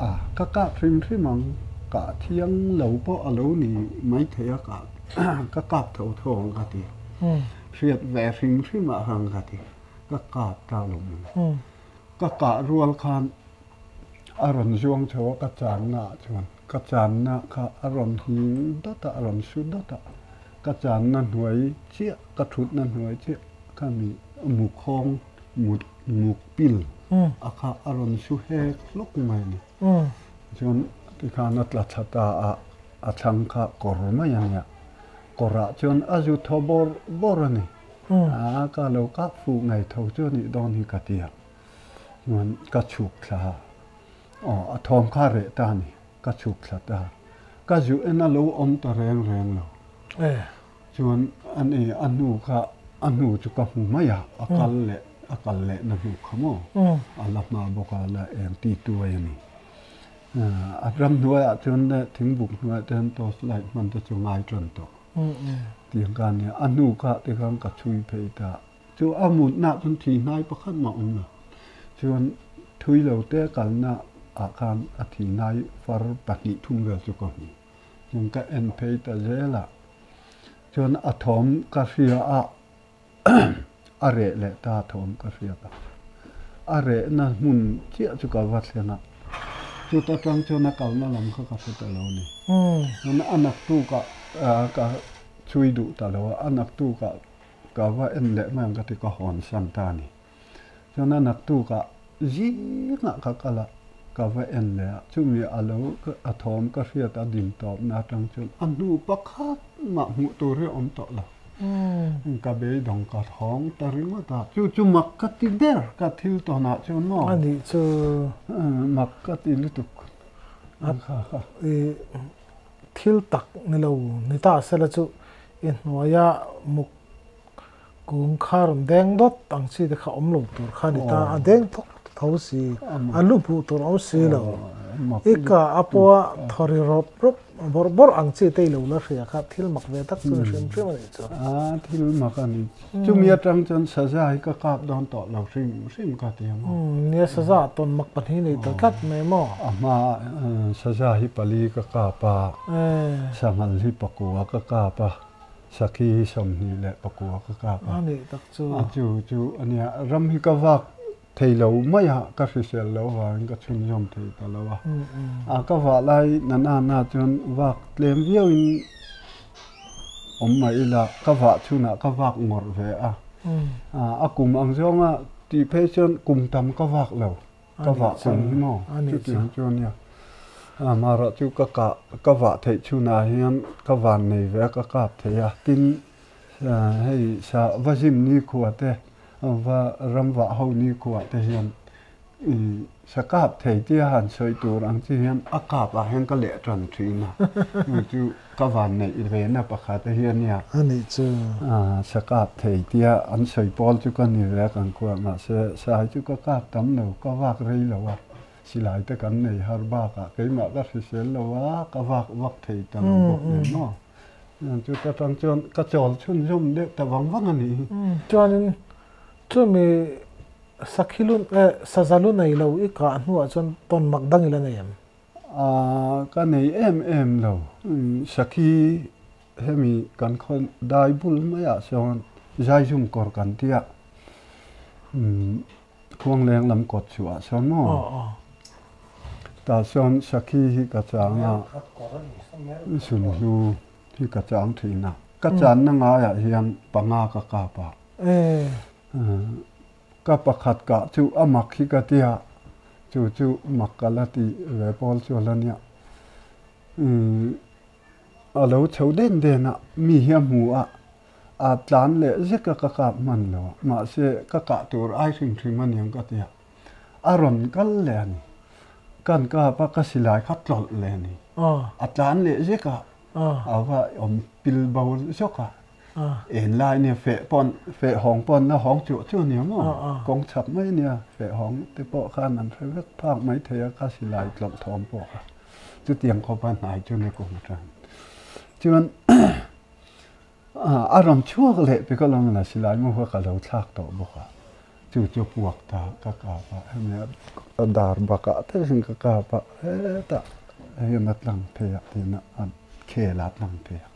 a ka kap hrim hrim ang kah thiang lo pawh a lo ni maithei a kah ka kap tho tho ang ka ti. Hriat ve hrim hrim ah khan ka ti ka kap ta lo maw. Ka kah rual khan A rawn zuang chho a ka channa ah chuan ka channa kha a rawn hing dawt a, a rawn su dawt a, ka channa hnuai chiah, ka thutna hnuai chiah kha mi muk hawng mut muk pil a kha a rawn su hek hlawk mai a ni. Chuan tikhan a tla thla ta a, a thlang kha kawr mai a nia, kawrah chuan a zu thaw bawrh bawrh a ni. A ka lo kap fuh ngei tho chu a nih dawn hi ka ti a. Chuan ka chhuk thla a, Aw, a thawm kha reh ta a ni. Ka chhuk thla ta. Ka zuh en a lo awm ta reng reng lo. Chuan a ni, a hnu kha, a hnu chu ka hmu mai a, a kal leh, a kal lehna hnu kha maw? A la hma bawk a, la eng ti tuai a ni. A ramhnuaiah chuan thingbuk hnuaiah te hian torch light hman te chu ngai tan tawh. Tiang kha a nia, a hnu kha te khan ka chhui phei ta. Chu a mutnaah chuan thi hnai pakhat mah awm lo. Chuan thui lo te kalna ah khan a thi hnai far 2 3 vel chu ka hmu. Chuan ka en phei ta zel a, chuan a thawm ka hria a, a reh leh ta thawm ka hriat a. A rehna hmun chiah chu ka va thleng a, chuta tang chuan a kalna lam kha ka hre ta lo a ni. Chuan a naktukah ka chhui duh ta lo a, a naktukah ka va en leh mai ang ka ti ka hawn san ta a ni. Chuan a naktukah zingah ka kal a, ka va en leh a, chumi a lo a thawm ka hriat a din tawpna atang chuan a hnu pakhat mah hmuh tur hi a awm tawh lo. Ka beidawng ka thawng ta ringawt a, chu chu mak ka ti ber ka thil tawnah chuan maw? A nih chu. Mak ka ti lutuk. I thil tak ni lo ni ta sela chu i hnuaia muk Kung kha rawn deng dawt ang chi te kha awm lo tur kha a ni ta, a deng thawk tho si, a lu hmuh tur a awm si lo. I ka a pawha thawri rawp rawp bawrh bawrh ang chi te i lo la hria kha thil mak ve tak chu ni hrim hrim a nih chu. A thil mak a ni. Chumi atang chuan saza hi ka kap dawn tawh lo hrim hrim ka ti ang aw. Nia saza tawn mak pahnih nei ta tlat mai maw? A hma saza hi pali ka kap a, sanghal hi pakua ka kap a. Sakhi hi 29 ka kap a. A nih tak chu. A chu chu a nia. Ram hi ka vak thei lo mai a, ka hrisel lo vangin ka chhunzawm thei ta lo a. A ka vah lai na na na chuan vak tlem viauin awm mah ila ka vah chhunah ka vak ngawrh ve a. A kum ang zawnga tih phei chuan kum tam ka vak lo. Ka vah kum hi maw? Chutiang chu a nia. Amaherawh chu ka kah ka vah theih chhunah hian ka van nei ve a, ka kap thei a. Tin, hei sa va zim nikhua te, va ram vah ho nikhua te hian sa kap thei tia han sawi tur ang chi hian a kap ah hian ka leh tan thin a. Chu chu ka van neih ve na pakhat hi a nia. A nih chu. Sa kap thei tia an sawi pawl chu ka ni ve a kan khuah mahse sa hi chu ka kap tam lo, ka vak rei lo a, silai te kan nei har bakah keimah ka hrisel lo a, ka vak vak thei ta lo bawk nen maw. Chu ta tang chuan ka chawl chhunzawm deuh ta vang vang a ni. Chuanin chumi sakhi lu eh saza lu nei lo i kah hnuah chuan tawn mak dang i la nei em? Ka nei em em lo. Sakhi hemi kan khaw dai bul maiah sawn Zaizum kawr kan tia Khuangleng lam kawt chhuah sawn maw? Tah sawn Sakhi hi ka chang a, Sunhlu hi ka chang thin a. Ka channa ngaiah hian panga ka kap a. Ka pakhat kah chu a mak hi ka tia, chu chu mak ka la ti ve pawl chu a la nia. A lo chho den den a, mi hi a hmu a, a tlan leh zek a ka kap hman lo a, mahse ka kah tur ai hrim hrim a niang ka tia, a rawn kal leh a ni. Kan kap a, ka silai kha tlawlh leh a ni. A tlan leh zek a, a va awm pil bo zawk a. En lai nia feh pawn feh hawng pawn na hawng chuah chuah nia maw kawng chhak mai nia feh hawng te pawh khan an hre vek phak mai thei a kha silai tlawlh thawm pawh kha chutiang khawpa hnai chu ni kum atang chuan a rawn chhuak leh pe ka lo la silai mu kha ka lo thlak tawh bawk a chu chu puak ta ka kap a hemi a dar bakah te hian ka kap a hetah hian a tlang phei a tin a khel a tlang phei a.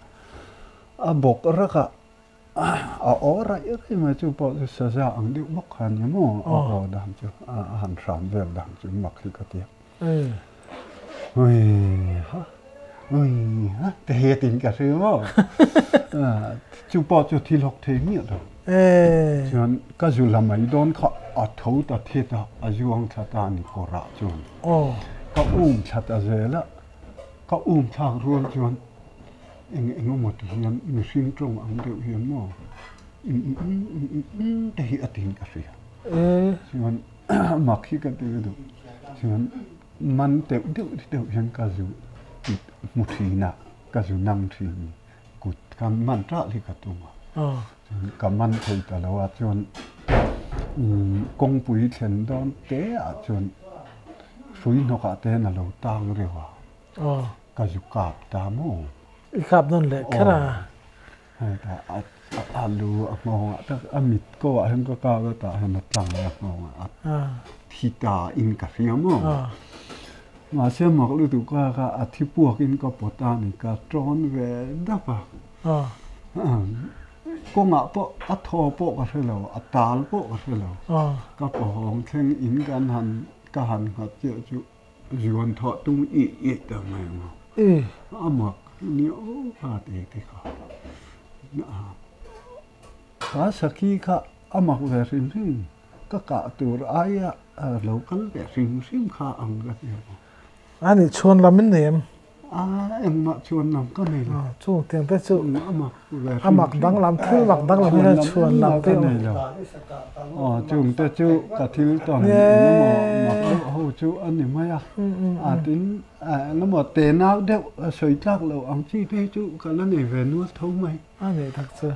A bawk rak a, a aw raih raih mai chu pawh chu saza ang deuh bawk kha a ni maw? A aw dan chu a han hram vel dan chu mak hi ka ti a. Ui ha, ui ha te hetin ka hria maw? Chu pawh chu thil hawk thei miah lo. Chuan ka zu la mai dawn kha a tho ta thet a, a zuang thla ta a ni kawrah chuan. Ka um thla ta zel a, ka um thlak rual chuan Eng eng emaw ti hian mihring tawng ang deuh hian maw umm te hi a tin ka hria. Chuan mak hi ka ti duh. Chuan man deuh deuh deuh hian ka zu hmu thin a, ka zu nang thin kut ka man ṭah hi ka tum a. Ka man thei ta lo a chuan kawngpui thlen dawn te ah chuan hrui hnawkah te hian a lo tang reuh a, ka zu kap ta maw? I kap nawn leh kher a. A lu a nghawngah tak a mit ko ah hian ka kap a tah hian a tlang a nghawngah a thi ta in ka hria maw? Mahse mak lutuk ka kha a thi puak in ka pawt a ni ka tawn ve dap a. Kawngah pawh a thaw pawh ka hre lo, a tal pawh ka hre lo. Ka pahawng thleng in kan han ka han nghat chiah chu zuan thawh tum ih ih ta mai ang a. A mak ni aw kha ti te kha. Kha sakhi kha a mak ve hrim hrim, ka kah tur aia lo kal ve hrim hrim kha ang ka ti ang. A nih chhuan lam in nei em? A engmah chuan lam ka nei lo. Chung tiang te chu a mak danglam thil mak danglam hi chuan lam te nei lo. Aw chung te chu ka thil tawn engemaw mak deuh ho chu a ni mai a. A tin engemaw te nau deuh a sawi tlak lo ang chi te chu ka la nei ve nual tho mai. A nei tak chu.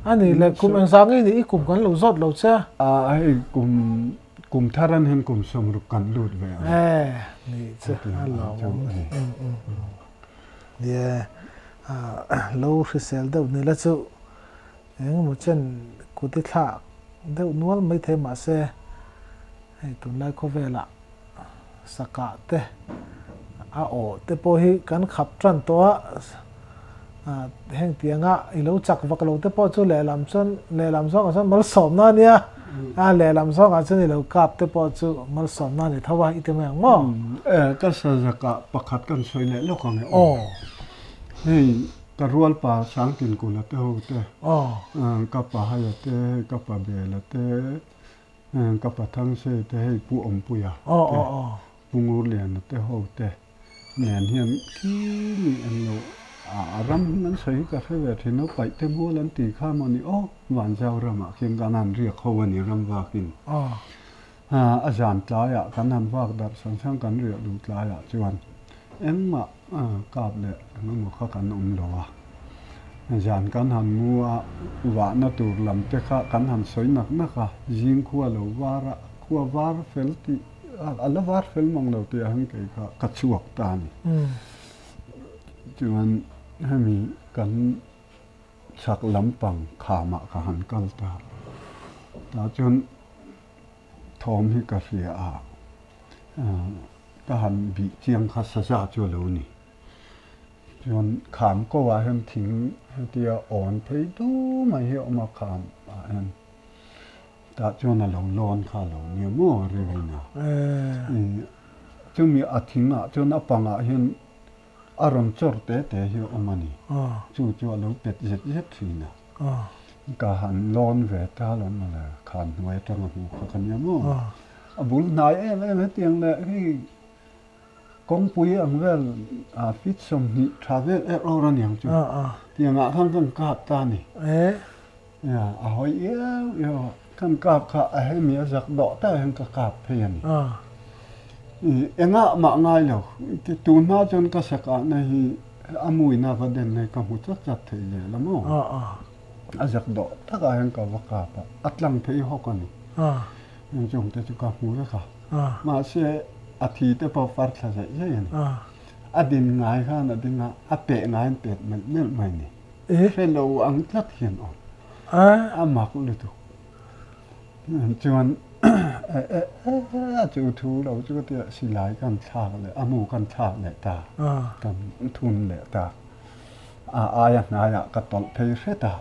A nih le kum engzah nge ni i kum kan lo zawt lo che a? A hei kum Kum thar an hian kum 60 kan lut ve ang. Eh, nih chu a lawmawm. Nia, lo hrisel deuh ni la chu engemaw chen kut i thlak deuh nual maithei mahse hei tunlai khawvelah sakah te a awh te pawh hi kan khap tan tawh a, heng tianga i lo chak vak lo te pawh chu lehlam chuan lehlam zawngah chuan malsawmna a nia a lehlam zawngah chuan i lo kap te pawh chu malsawmna a ni tho a i ti mai ang maw? E ka sazakah pakhat kan sawi leh lawk ang e aw. Hei ka rualpa Sangtinkula te ho te ka pa Haia te ka pa Bela te ka pa Thangse te hei Pu Awmpuia te Pu Ngurliana te ho te nen hian khi mi an lo a ram hming an sawi hi ka hre ve thin lo, paih te mual an ti kha maw ni aw, Vanzau ramah khian kan han riak ho a ni ram vakin. A zan tlaiah kan han vak darh sang sang kan riah duh tlaiah chuan engmah kap leh engemaw kha kan awm lo a, zan kan han mu a, vahna tur lam te kha kan han sawi nak nak a, zing khua lo var a, khua var fel tih A la var fel mang lo tih ah hian kei kha ka chhuak ta a ni. Chuan hemi kan chhak lampang khamah ka han kal ta. Tah chuan thawm hi ka hria a, ka han bih chiang kha saza chu a lo ni. Chuan kham ko ah hian thing hetia awn phei du mai hi a awm a kham ah hian. Tah chuan a lo lawn kha a lo nia maw Revina? Chumi a thing ah chuan a pang ah hian a rawn chawr te te hi a awm a ni. Chu chu a lo pet zet zet thin a. Ka han lawn ve ta lo mawle, khan hnuai atang a hmuh kha ka nia maw? A bul hnai em em hetiang leh hei kawngpui ang vel feet 20 tha vel er awr a niang chu. Tiang ah khan kan kap ta a ni. A hawi iau iau a, kan kap kha a hemi a zak dawh tak hian ka kap phei a ni. Engah mah ngai lo, tun hma chuan ka sakahna hi a muina va den hi ka hmu chat chat thei zel a maw? A zak dawh takah hian ka va kap a, a tlang phei hawk a ni. Chung te chu ka hmu vek a, mahse a thi te pawh far thla zeih zeih a ni. A din ngai khan a ding a, a peh ngaiin pet melh melh mai a ni. Hre lo ang tlat hian awm. A mak lutuk. Chuan a chu thu lo chu ka tia silai kan thlak leh a mu kan thlak leh ta kan thun leh ta. A aia hnaiah ka tawlh phei hret a.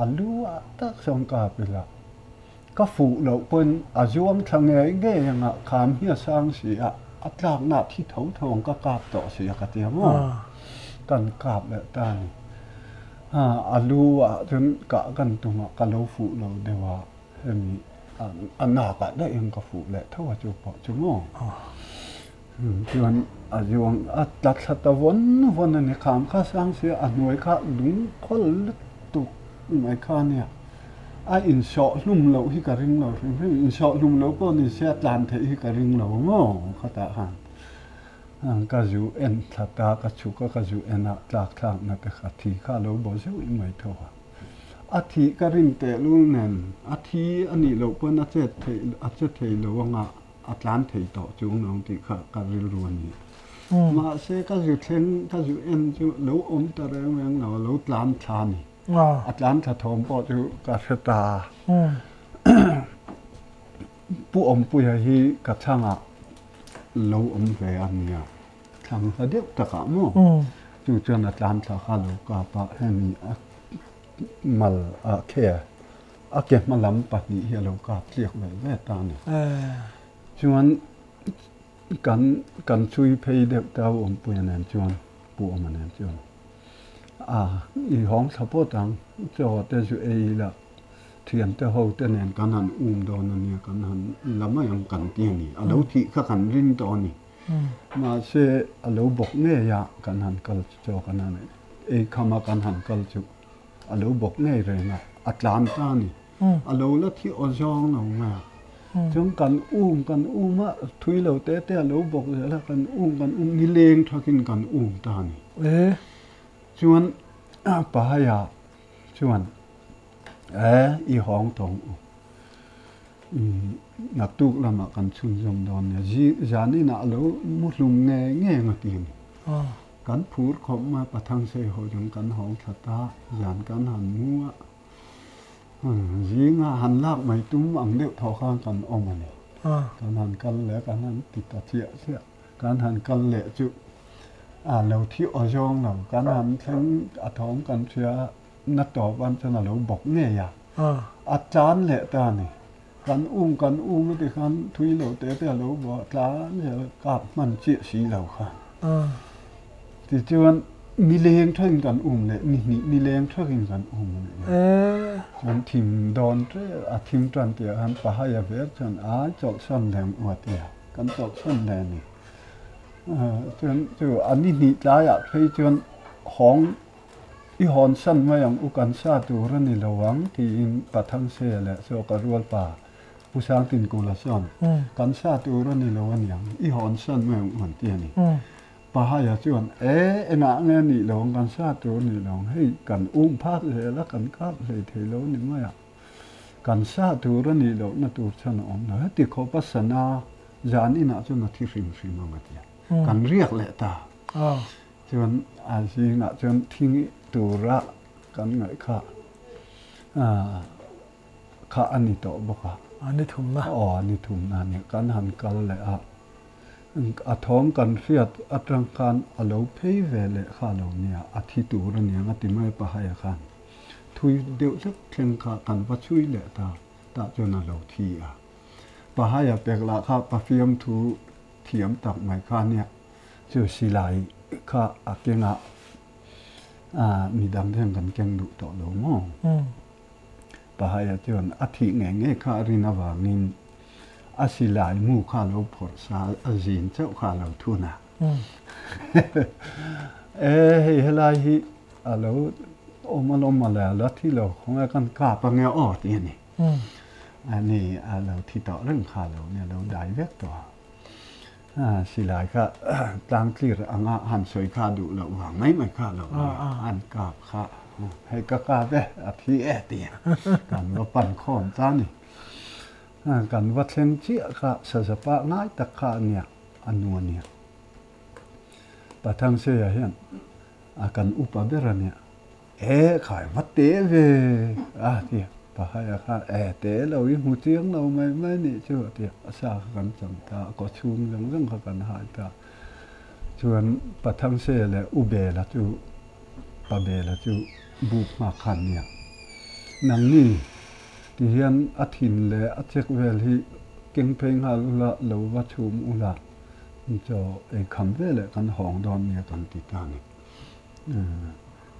A lu ah tak sawn ka pil a. Ka fuh loh pawn a zuang thla ngei ngei ang a, kham hi a sang si a, a tlakna thi tho tho ang ka kap tawh si a ka ti ang aw. Kan kap leh ta a ni. A lu ah chuan kah kan tum a, ka lo fuh lo deuh a, hemi a nak ah daih ang ka fuh leh tho a chu pawh chu maw. Chuan a zuang a tla thla ta vawn vawn a ni, kham kha sang si a, a hnuai kha lung khawl lutuk mai kha a nia. A insawh hlum loh hi ka ring lo hrim hrim, insawh hlum lo pawh ni se a tlan theih hi ka ring lo maw khatah khan ka zu en thla ta, ka chhuk a ka zu en a tlak thlakna te kha thi kha a lo bo zeuh mai tho a. A thih ka rin tehlul nen a thi a nih loh pawn a chet theih a che thei lo anga a tlan thei tawh chung lo tih kha ka rilru a ni. Mahse ka zu thleng ka zu en chu lo awm ta reng reng lo a lo tlan thla a ni. A tlan thla thawm pawh chu ka hre ta. Pu Awmpuia hi ka chhangah lo awm ve a nia. Thlang hla deuh takah maw? Chu chuan a tlan thla kha lo kap a, hemi a mal a khe a ke hma lam pahnih hi a lo kap tliak ve ve ta a ni. Chuan kan kan chui phei deuh ta Awmpuia nen chuan Pu Awma nen chuan a i hawng thla pawt ang chaw te chu ei ila thiante ho te nen kan han um dawn a nia kan han la mai ang kan ti a ni. A lo thih kha kan ring tawh a ni. Mahse a lo bawk ngei a kan han kal chu kan han ei kham a kan han kal chu a lo bawk ngei reng a, a tlan ta a ni. A lo la thi aw zawng lo mai a. Chuan kan um kan um a, thui lo te te a lo bawk zel a, kan um kan um nileng thakin kan um ta a ni. Chuan Pahaya chuan e i hawng tawng u. Naktuk lamah kan chhunzawm dawn nia. Zan inah a lo mu hlum nge nge nga ti a ni. Kan phur khawp mai Pathang sei ho chuan kan hawng thla ta, zan kan han mu a, zinga han lak mai tum ang deuh thaw khan kan awm a ni. Kan han kal leh kan han ti ta chiah chiah. Kan han kal leh chu a lo thi aw zawng lo. Kan han thleng a thawm kan hria a. Na tawp an chuan a lo bawk ngei a, a tlan leh ta a ni. Kan um kan um a ti khan thui lo te te a lo bawh a, tlan zel kap hman chiah si lo kha. Tichuan nileng thakin kan um leh ni hnih nileng thakin kan um a nih hi. Kan thim dawn ṭep a, thim ṭan tih ah khan Pahaya vek chuan ai chawlhsan leh ang u a ti a, kan chawlhsan leh a ni. Chuan chu a ni hnih tlaiah phei chuan hawng I hawn san mai ang u kan sa tur a ni lo ang tiin Pathangse leh Chawka rualpa Pu Sangtinkula chuan kan sa tur a ni lo a niang i hawn san mai ang u an ti a ni. Pahaya chuan e engah nge nih lo ang kan sa tur a ni lo ang hei kan um phak zel a kan kap hlei thei lo a ni mai a kan sa tur a nih lohna tur chuan a awm lo heti khawp a sana zan inah chuan a thi hrim hrim ang a ti a kan riak leh ta. Chuan a zingah chuan thing tura kan ngaih kha kha a ni tawh bawk a. A ni thumna. Aw a ni thumna a ni. Kan han kal leh a, a thawm kan hriat atang khan a lo phei ve leh kha lo nia, a thi tur a niang a ti mai Pahaia khan. Thui deuh hlek thleng kha kan va chhui leh ta, tah chuan a lo thi a. Pahaia pek lah kha Pafiamthu thiam tak mai kha nia. Chu silai kha a kengah midang hian kan keng duh tawh lo maw? Pahaya chuan a thih ngei ngei kha a rin avangin a silai mu kha a lo phawrh sa a, zin chauh kha a lo thun a. E hei helai hi a lo awm alawm mawle, a la thi lo khawnge kan kap ange aw ti a ni. Ani a lo thi tawh reng kha lo nia, a lo dai vek tawh a. Silai kha tlang tlir anga han sawi kha duh loh vang mai mai kha lo ni an kap kha hei ka kap e a thi e ti kan va pan khawm ta ni kan va thleng chiah kha sazapa ngai tak kha a nia a nu a nia Pathangseia hian a kan upa ber a nia E khai va te ve a ti a, Pahaya khan e te lo i hmu chiang lo mai mai nih chu a ti a, a sa kha kan chang ta a, kaw chhung zawng zawng kha kan hai ta. Chuan Pathangse leh U Bela chu Pa Bela chu buk hma khan nia nangni ti hian a thin leh a chek vel hi keng phei nghal ula lo va chhum ula chaw ei kham veleh kan hawng dawn nia kan ti ta a ni.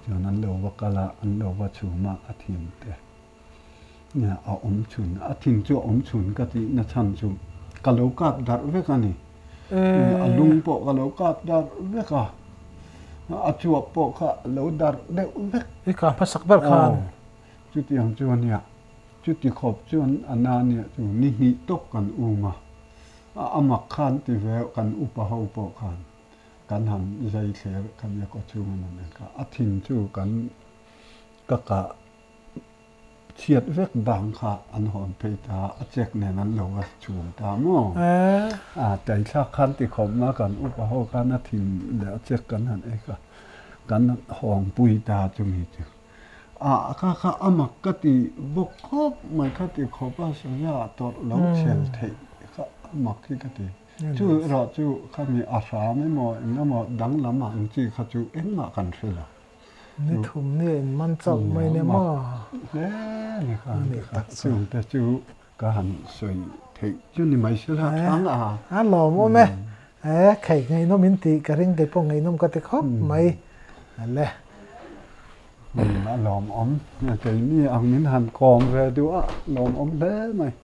Chuan an lo va kal a, an lo va chhum a, a thin te a awm chhun, a thin chu a awm chhun ka tih na chhan chu ka lo kap darh vek a ni. A lung pawh ka lo kap darh vek a, a chuap pawh kha a lo darh deuh vek. I kah hmasak ber khan. Chutiang chu a nia. Chuti khawp chuan a na nia chu ni hnih tawk kan um a, a amak khan ti ve kan upa ho pawh khan kan han zai thler kha nia kaw chhung an han en kha a thin chu kan ka kah chhiat vek bang kha an hawn phei ta a chek nen an lo va chhum ta maw? A taithlak khan ti khawp ma kan upa ho khan a thin leh a chek kan han ei kha kan hawng pui ta chumi chu. A kha kha a mak ka ti bawk khawp mai kha ti khawp a saza tawrh lo chhel theih kha a mak hi ka ti. Chu erawh chu khami a hram emaw eng emaw danglam ang chi kha chu engmah kan hre lo. Ni thum ni a inman chauh mai nia maw? Hle ni kha ni kha chungte chu ka han sawi theih chu ni mai sela thang a. A lawmawm e. E kheih ngaihnawm in tih ka ring kei pawh ngaihnawm ka ti khawp mai le. A lawmawm. Keini ang min han kawm ve duh a lawmawm hle mai.